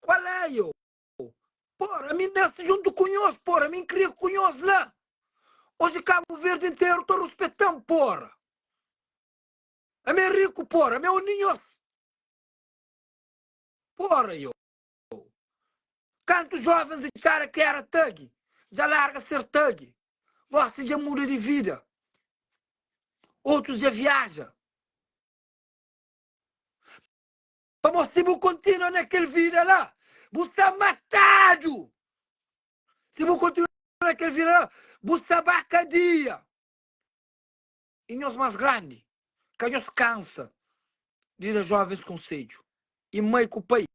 Qual é yo? Porra, ami nasi juntu ku nhos, porra, ami kria ku nhos la. Oji Cabo Verde interu ta ruspetan, porra. Ami é riku, porra, ami é un di nhos. Porra yo. Kantu jovens di txada ki era thug dja larga ser thug, gosi dja muda di vida. Otus dja viaja. Pamodi si bu kontinua na kel vida la, bu sta matadu. Si bu kontinua na kel vida la, bu sta ba kadia. I nhos más grandi, ka nhos kansa di da jovens konsedju. I mai ku pai,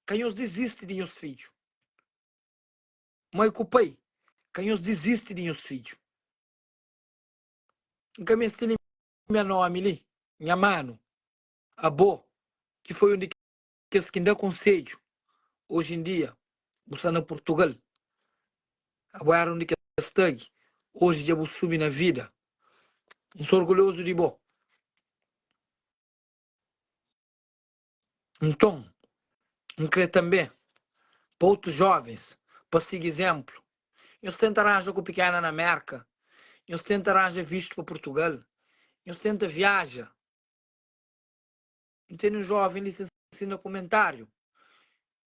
ka nhos dizisti di nhos fidju. Mai ku pai, ka nhos dizisti di nhos fidju. N ka meste limia nómi li, nha manu. Abo, ki foi un di kes ki N da konsedju, oji en dia bu sta na Purtugal. Abo éra un di kes thug, oji dja bu subi na vida. N sta orgulhozu di bo. Nton, N krê tanbê pa otus jóvens pa sigi izénplu. Nhos tenta ranja ku pikena na Mérka, nhos tenta ranja vistu pa Purtugal, nhos tenta viaja. N tene un jóven li sen sina kumentáriu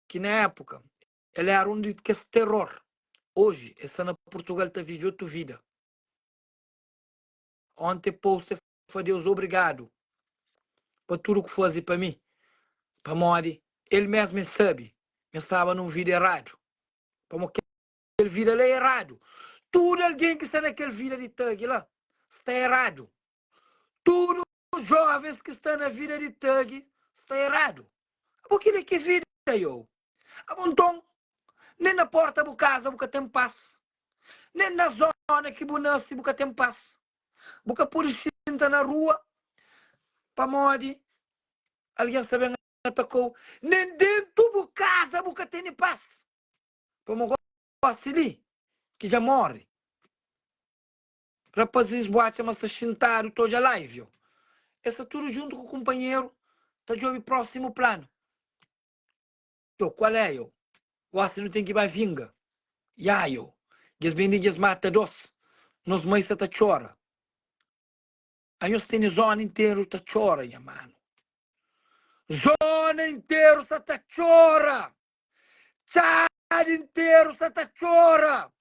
ki na épuka el éra un di kes teror. Oji el sta na Purtugal ta vive otu vida. Onti el posta el fla Deus obrigadu pa tudu ku faze pa mi, pamodi el mésmu el sabe ma el staba na un vida eradu. Pamodi kel vida la é eradu. Tudu algen ki sta na kel vida di thug la sta eradu. Tudu jovens ki sta na vida di thug sta eradu. Abo kila ki vida yo. Abo nton nen na porta bu kaza bu ka ten pas. Nen na zona ki bu nasi bu ka ten pas. Bu ka pudi xinta na rua pamodi algen sta ben atakau. Nen dentu bu kaza bu ka tene pas. Pamo gosi li ki dja mori. Rapazis bu atxa ma sta xintadu ta odja live yo. Es sta tudu djuntu ku kunpanheru ta djobi prósimu planu. Yo, kual é yo? Gosi nu ten ki ba vinga. Ya yo. Djes ben li djes mata dos. Nos mai sta ta txora. Anhos tene zona interu ta txora nha manu. Zona interu sta ta txora. Txada interu sta ta txora.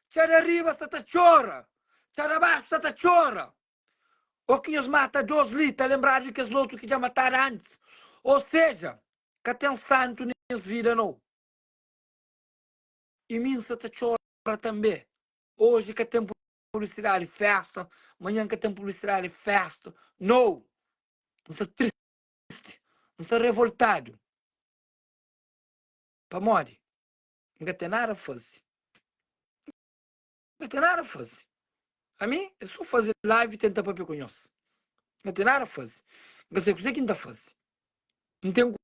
Txada riba sta ta txora. Txada baxu sta ta txora. Ô ki nhos mata dos li, ta lenbradu di kes lotu ki dja matadu antis. Ô seja, ka ten santu nes vida nou. I mi N sta ta txora tanbe. Oji ka ten publisidadi festa, manhan ka ten publisidadi festa. Nou! N sta tristi, N sta revoltadu. Pamodi? N ka ten nada faze. N ka ten nada faze. Ami é so faze live e tenta papia ku nhos. N ka ten nada faze. N ka sai kuze ki N ta faze. N ten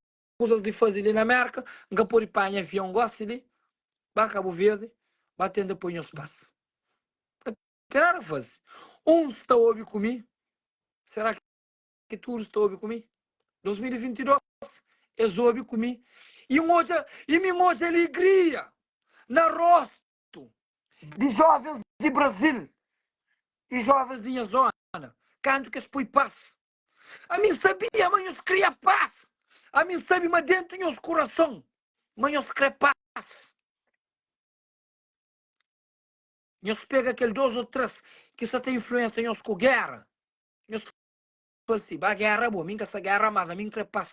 kuzas di faze li na Merka, N ka pode panha avion gosi li, ba Cabo Verde, ba tenta poi nhos pas. N ka ten nada faze. Uns ta obi ku mi, sera ki tudu sta obi ku mi? 2022 es obi ku mi i N odja i mi N odja alegria na rostu di jovens di Brazil i jovens di nha zona kantu ki es poi pas. Ami N sabia ma nhos kria pas. Ami N sabi ma dentu nhos kurason ma nhos kre pas. Nhos pega kel dos o tres ki sta ta influensia nhos ku gera, nhos fla si, ba gera bo, mi N ka sta gera mas, ami N kre pas.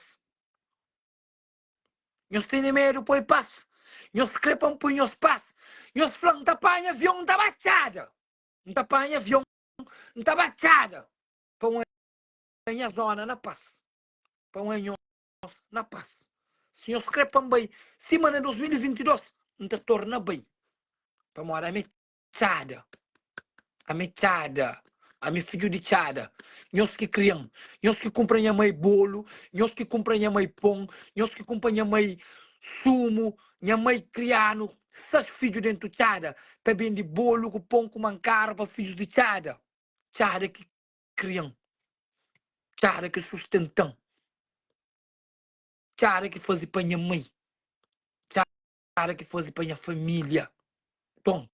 Nhos tene medu poi pas. Nhos kre pa N poi nhos pas. Nhos fla, N ta panha avion, N ta ba txada. N ta panha avion, N ta ba txada pa N oia nha zona na pas. Pa N oia nhos. na pas. Si nhos kre pa N bai sima na 2022, N ta torna bai. Pamodi ami é txada. Ami é txada. Ami é fidju di txada. Nhos ki kria-m. Nhos ki kunpra nha mai bolu. Nhos ki kunpra nha mai pon. Nhos ki kunpra nha mai sumu. Nha mai kria-nu sais fidju dentu txada. Ta bende bolu ku pon ku mankara pa fidjus di txada. Txada ki kria-m. Txada ki sustenta-m. Txada ki faze pa nha mai. Txada ki faze pa nha família. Nton,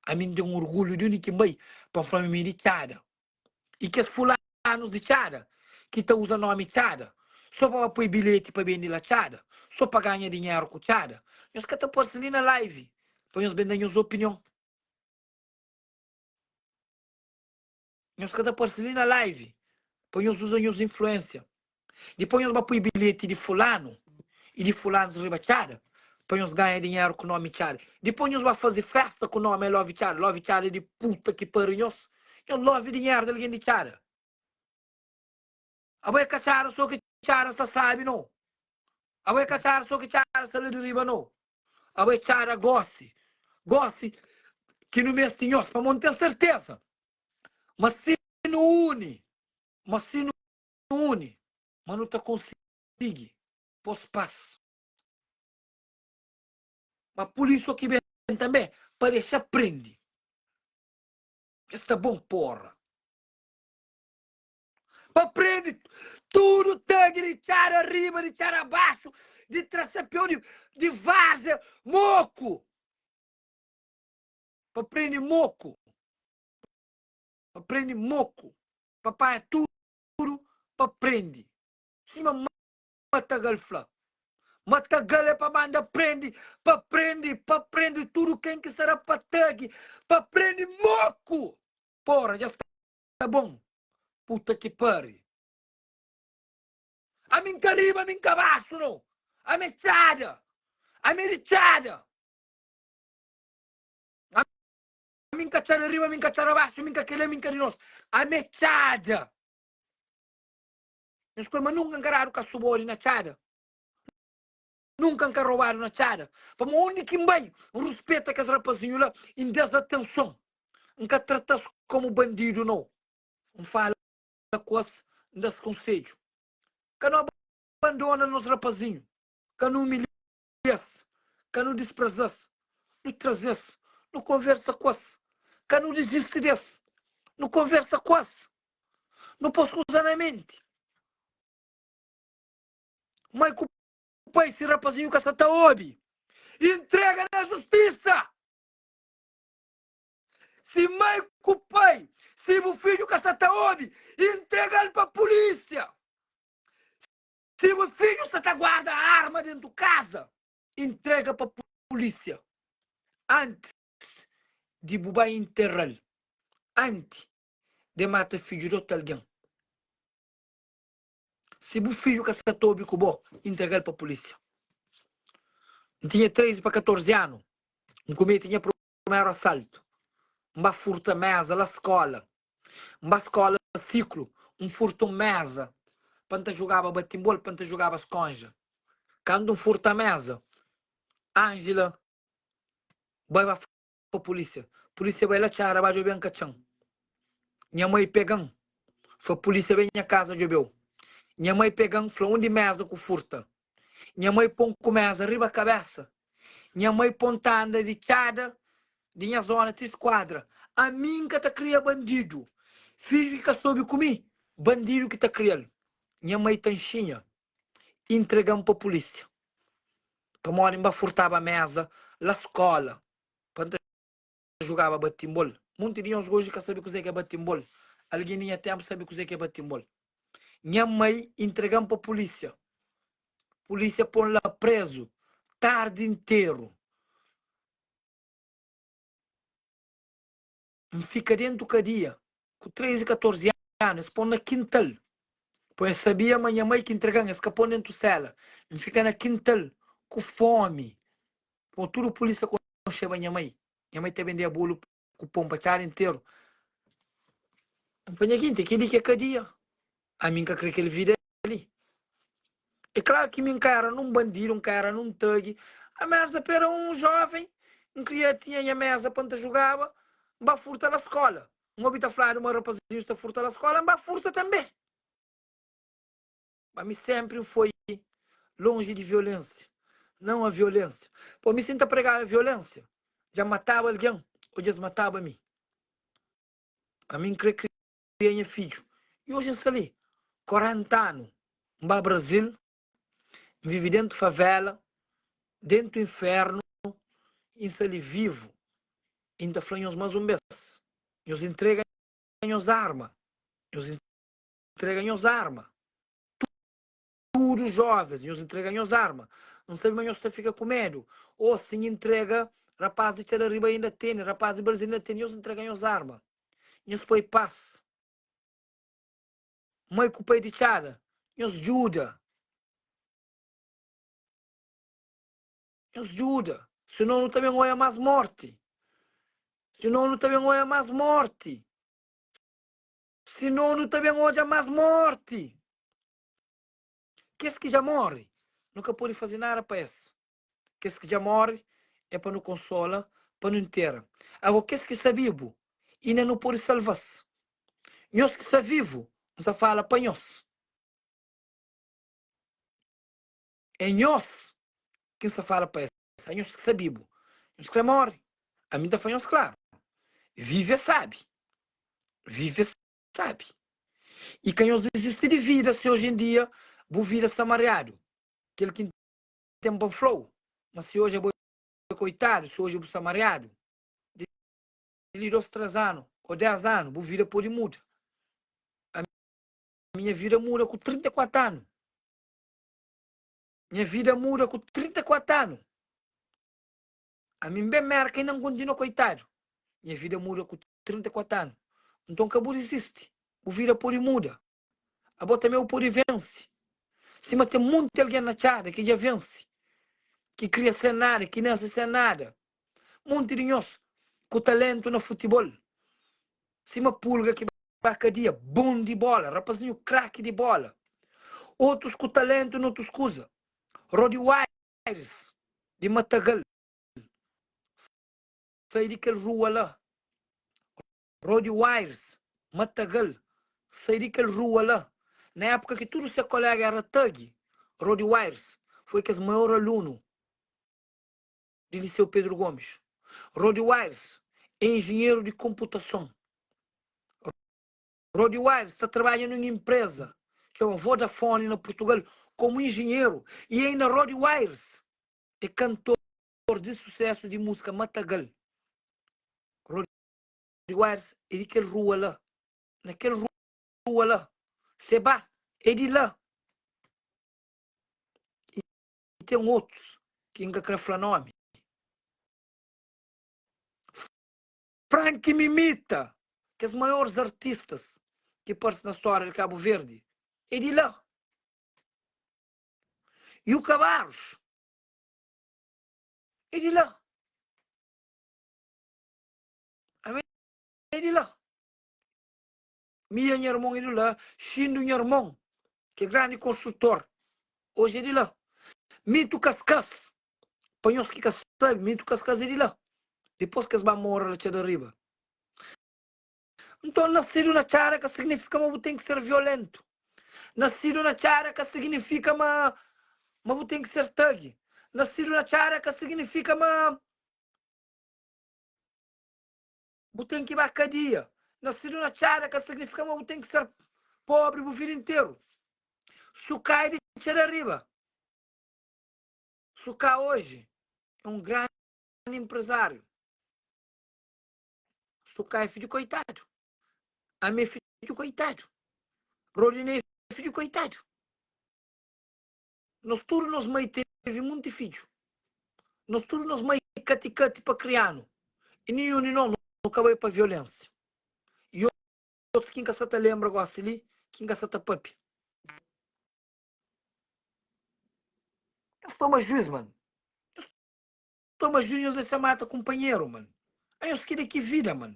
ami N ten orgulhu di undi ki N bai pa N fla ma mi é di Txada. I kes fulanus di Txada ki ta uza nómi Txada sô pa ba poi bilheti pa bende la Txada, sô pa ganha dinheru ku Txada, nhos ka ta parse li na live pa nhos ben da nhos opinion. Nhos ka ta parse li na live pa nhos uza nhos influência. Dipôs nhos ba poi bilheti di fulanu i di fulanus riba txada pa nhos ganha dinheru ku nomi txada. Dipôs nhos ba faze festa ku nomi I love txada, love txada di puta ki pari nhos. Nhos love dinheru di algen di txada. Abo é ka txada so ki txada sta sabi no. Abo é ka txada so ki txada sta la di riba no. Abo é txada gosi, gosi ki nu meste nhos pamodi N ten serteza ma si nu uni, ma si nu uni, ma nu ta konsigi pos pas. Ma pulísia ki ben tanbe pa dexa prende. Es ta bon porra. Pa prende tudu tagi di txada riba, di txada baxu, di tra xapeu di, di várzia, moku. Pa prende moku. Pa prende moku. Pa panha tudu pa prende. Sima Matagal fla. Matagal é pa manda prende, pa prende, pa prende tudu ken ki sta da pa tagi, pa prende moku. Porra, dja sta bon. Puta ki pari. Ami N ka riba, ami N ka baxu no. Ami é txada. Ami é di txada. Ami N ka txada riba, ami N ka txada baxu, ami N ka keli, ami N ka di nos. Ami é txada. Nhos koi ma nunka N ka dadu kasubodi na txada. Nunka N ka robadu na txada. Pamodi undi ki N bai, N ruspeta kes rapazinhu la i N da-s atenson. N ka trata-s komu bandidu, nau. N fala ku es, N da-s konsedju. Ka nu abandona nos rapazinhu, ka nu umilha-s, ka nu dispreza-s. Nu traze-s, nu konversa ku es, ka nu dizisti di es. Nu konversa ku es, nu pô-s kuza na menti. Mai ku pai si rapazinhu ka sa ta obi, intrega na justisa. Si mai ku pai si bu fidju ka sa ta obi, intregal pa pulisia. Si bu fidju sta ta guarda arma dentu kaza, intrega pa pulisia antis di bu bai interal, anti de mata fidju di otu algen. Si bu fidju ka sta ta obi ku bo, intregal pa pulisia. N tinha 13 pa 14 anu, N kumete nha primeru asaltu. N ba furta meza la skola. N ba skola siklu, N furta un meza pa N ta jugaba batimbol, pa N ta jugaba skonja. Kandu N furta meza, Angela bai ba pa pulisia. Pulisia bai la txada ba djobe-m ka txa-m. Nha mai pega-m, fla pulisia ben nha kaza djobe-u. Nha mai pega-m, fla undi meza ku furta. Nha mai pô-m ku meza riba kabesa. Nha mai pô-m ta anda di txada di nha zona ti skuadra. Ami N ka ta kria bandidu. Fidju ki ka sobe ku mi, bandidu ki ta kria-l. Nha mai ta nxinha intrega-m pa pulisia. Pamodi N ba furtaba meza la skola pa N ta jugaba batimbol. Munti di nhos goji ka sabe kuzê ki é batimbol. Algen di nha ténpu sabe kuzê ki é batimbol. Nha mai intrega-m pa pulísia. Pulísia pô-m la prézu tardi interu. N fika déntu kadia ku 13, 14 anu. Es pô-m na kintal. Pô es sabia ma nha mai ki intrega-m, es ka pô-m déntu séla. N fika na kintal ku fómi. Pô tudu pulísia konxeba nha mai. Nha mai ta bendeba bolu ku pon pa txada interu. N fla, Nha ginti, kel-li ki é kadia. Ami N ka kre kel vida li. É klaru ki mi N ka éra nun bandidu, N ka éra nun thug, amérs ape éra un jóven, N kria tinha nha méza pa N ta jugaba, N ba furta la skóla. N obi ta fladu ma rapazinhus ta furta la skóla, N ba furta tanbê. Ma mi sénpri N foi lonji di violénsia, não a violénsia. Pô, mi si N ta pregaba violénsia, dja N mataba algen ô dja es mataba mi. Ami N krê kria nha fidju i oji N sta li, 40 anu, N ba Brazil, N vive dentu favela, dentu infernu i N sta li vivu. I N ta fla nhos más un bês, nhos intrega nhos arma, nhos intrega nhos arma. Tudu jovens, nhos intrega nhos arma. N sabe ma nhos ta fika ku medu. Ô, si N intrega, rapaz di Txada Riba inda tene, rapaz di Brazil inda tene. Nhos intrega nhos arma. Nhos poi pas. Mai ku pai di Txada, nhos djuda. Nhos djuda. Sinon nu ta ben oia más morti. Sinon nu ta ben oia más morti. Sinon nu ta ben odja más morti. Kes ki dja móre, nu ka pode faze nada pa es. Kes ki dja móre é pa nu konsola, pa nu ntera. Agó, kes ki sta bibu, inda nu pode salva-s. Nhos ki sta vivu, N sta fala pa nhos. É nhos ki N sta fala pa es, anhos ki sta bibu. Nhos krê móre? Ami N ta fla nhos klaru, vive é sábi. Vive é Sabi. I ka nhos dizisti di vida si oji en dia bu vida sta mariadu. Kel ki N ten pa N fla-u, ma si oji abo é koitadu, si oji bu sta mariadu, di li dos, tres anu ô des anu, bu vida pode muda. Ami nha vida muda ku 34 anu. Nha vida muda ku 34 anu. Ami N ben Merka inda N kontinua koitadu. Nha vida muda ku 34 anu. Nton ka bu dizisti. Bu vida pode muda. Abo tanbe bu pode vense. Sima ten monti algen na txada ki dja vense, ki kria sen nada, ki nase sen nada. Monti di nhos ku talentu na futibol, sima Pulga ki ba kadia, bon di bola, rapazinhu kraki di bola. Otus ku talentu na otus kuza. Rody Aires di Matagal sai di kel rua la Rody Wires Matagal sai di kel rua la Na époka ki tudu se kolega éra thug Rody Wires foi kes maior alunu di Liseu Pedro Gomes Rody Wires é enjenheru di konputason Rody Wires ta trabadja nun inpreza txoma Vodafone na Purtugal komu enjenheru i ainda Rody Wires é kantor di susesu di musika Matagal. Rody Wires é di kel rua la, na kel rua la, Seba é di la. I ten otus ki N ka kre fla nomi. Frank Mimita, kes maiores artistas ki parse na stória di Kabu Verdi é di la. Yuka Barros é di la. Ami é di la. Mi e nha irmon é di la. Xindu nha irmon, ki é grandi konstrutor, oji é di la. Mito Kaskas, Pa nhos ki ka sabe, Mito Kaskas é di la. Dipôs ki es ba mora la txada riba. Nton, nasidu na txada ka signifika ma bu ten ki ser violentu. Nasidu na txada ka signifika ma ma bu ten ki ser thug. Nasidu na txada ka signifika ma bu ten ki ba kadia. Nasidu na txada ka signifika ma bu ten ki ser pobri bu vida interu. Sukai di txada riba. Suká oji é un grandi enprezáriu. Suká é fidju koitadu. Ami é fidju koitadu. Rodinei é fidju koitadu. Nos tudu nos mai tevi munti fidju. Nos tudu nos mai kati-kati pa kria-nu. I ninhun di nos nu ka bai pa violénsia. I otus ki N ka sa ta lenbra gósi li, ki N ka sa ta pâpia. Nhos toma juiz man. Nhos toma juiz nhos dexa mata kumpanheru man. Anhos ki da ki vida man.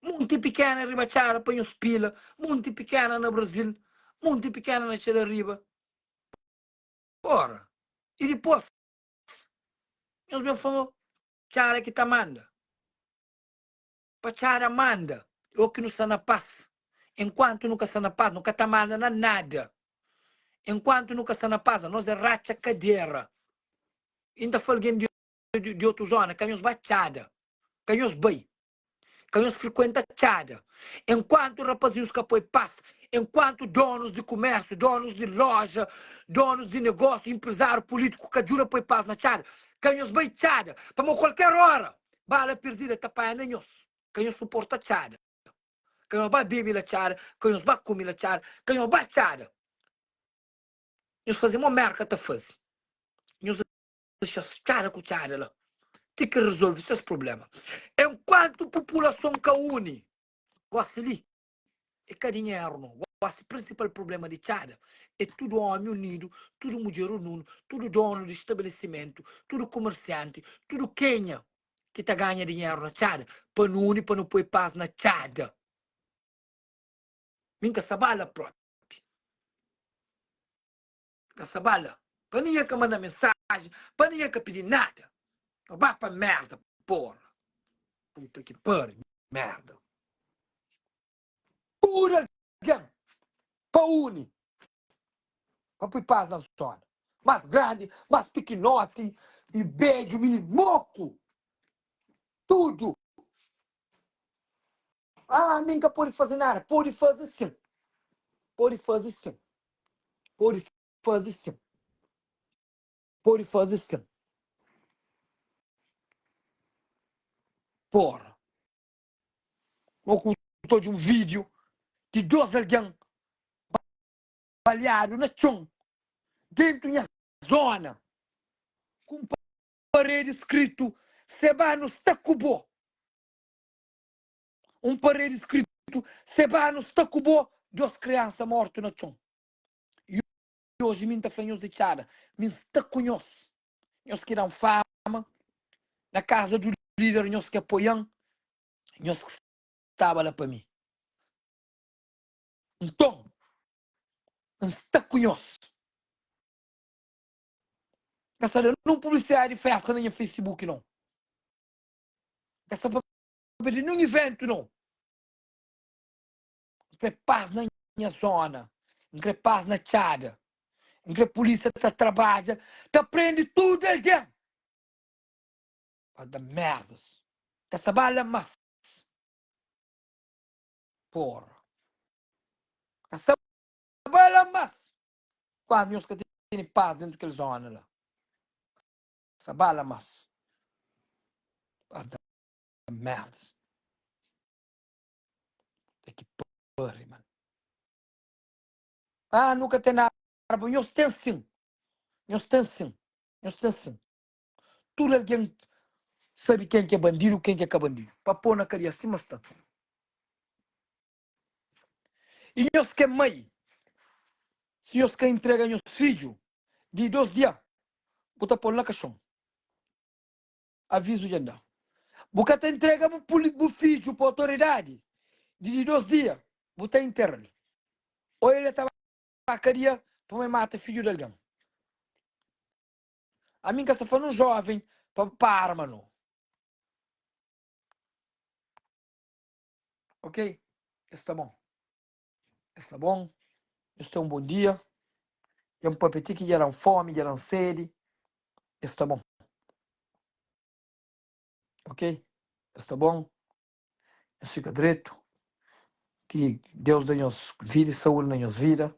Munti pikena riba txada pa nhos pila, munti pikena na Brasil, munti pikena na txada riba. Pora! I dipôs, nhos ben fla Txada ki ta manda. Pa Txada manda, é o ki nu sta na pas. Enkuantu nu ka sta na pas, nu ka ta manda na nada. Enkuantu nu ka sta na pas, anos é ratxa kadera. I N ta fla algen di otu zona, ka nhos ba Txada, ka nhos bai. Ka nhos frikuenta txada. Enkuantu rapazinhus ka poi pas, enkuantu donus di kumérsiu, donus di loja, donus di negósiu, inprezáriu, pulítiku ka djuda poi pas na txada, ka nhos bai txada, pamodi kualker óra bala pirdida ta panha na nhos. Ka nhos suporta txada. Ka nhos ba bebe la txada, ka nhos ba kume la txada, ka nhos ba txada. Nhos faze mo Mérka ta faze. Nhos dexa-s txada ku txada la ti ki rezolve ses problema. Enkuantu populason ka uni, gosi li é ka dinheru no, gosi prinsipal problema di txada é tudu omi unidu, tudu mudjer ununu, tudu donu di stabelesimentu, tudu kumersianti, tudu kenha ki ta ganha dinheru na txada pa nu uni pa nu poi pas na txada. Mi N ka sa bala propi. Ka sa ba la. Pa ninguém ka manda mensagem, pa ninguém ka pidi nada. No ba pa merda, porra. Puta ki pari, merda. Tudo alguém pa uni, pa pui paz na zona. Mas grandi, mas pikinoti, e bedju, mininu moku. Tudo. Ah, mi nka pode faze nada. Pode faze sim. Pode faze sim. Pode faze sim. Pode faze sim. Porra. Mo ku ta odja un vídeo di dos algen baleadu na txon dentu nha zona ku un paredi skritu Seba nu sta ku bo. Un paredi skritu, Seba nu sta ku bo, dos kriansa mortu na txon. I oji mi N ta fla nhos di txada, mi N sta ku nhos. Nhos ki da-m fama na kaza du líder, nhos ki apoia-m, nhos ki staba la pa mi. Nton, N sta ku nhos. N ka sta da nun publisidadi di festa na nha Facebook, nau. N ka sta papia di ninhun iventu nau. N kre pas na nha zona, N kre pas na txada, N kre pulisia ta trabadja, ta prende tudu algen. Pa da merdas. Ka sta ba la mas. Porra. Ka sta ba la mas. Kuandu nhos ka tene pas dentu kel zona la. Ka sta ba la mas. Pa da merdas. Puta ki pari man. Ah nu ka ten nada pa nhos ten sim. Nhos ten sim. Nhos ten sim. Tudu algen sabe ken ki é bandidu ken ki é ka bandidu. Pa pô na kadia sima sta. I nhos ki é mai, si nhos ka intrega nhos fidju di dos dia, bu ta pô-l na kaxon. Avizu dja N da. Bu ka ta intrega bu fidju pa otoridadi di di dos dia, bu ta intera-l. Ô el ta ba kadia pamodi el mata fidju di algen. Ami N ka sta fla nun jóven pa pa arma no. Ok? Es sta bon. Es sta bon. Nhos ten un bon dia. Dja N papia ti ki dja da-m fómi, dja da-m sedi. Es sta bon. Ok? Es sta bon. Nhos fika dretu. Ki Deus da nhos vida i saúdi na nhos vida.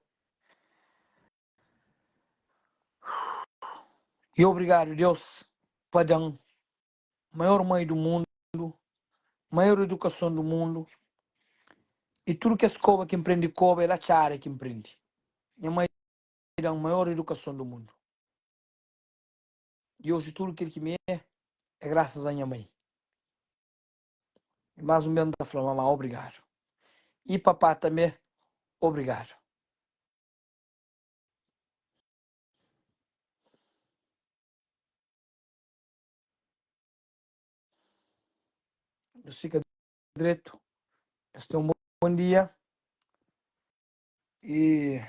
I obrigadu Deus pa da-m maior mai du mundu, maior edukason du mundu i tudu kes koba ki N prende koba é la txada ki N prende. Nha mai da-m maior edukason du mundu i oji tudu kel ki mi é é grasas a nha mai. I más un bês N ta fla mamá obrigadu i papá tanbê obrigadu. Nhos fika dretu, nhos ten un bon dia i.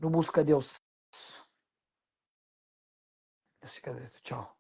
Nu buska Deus. Nhos fika dretu. Txau.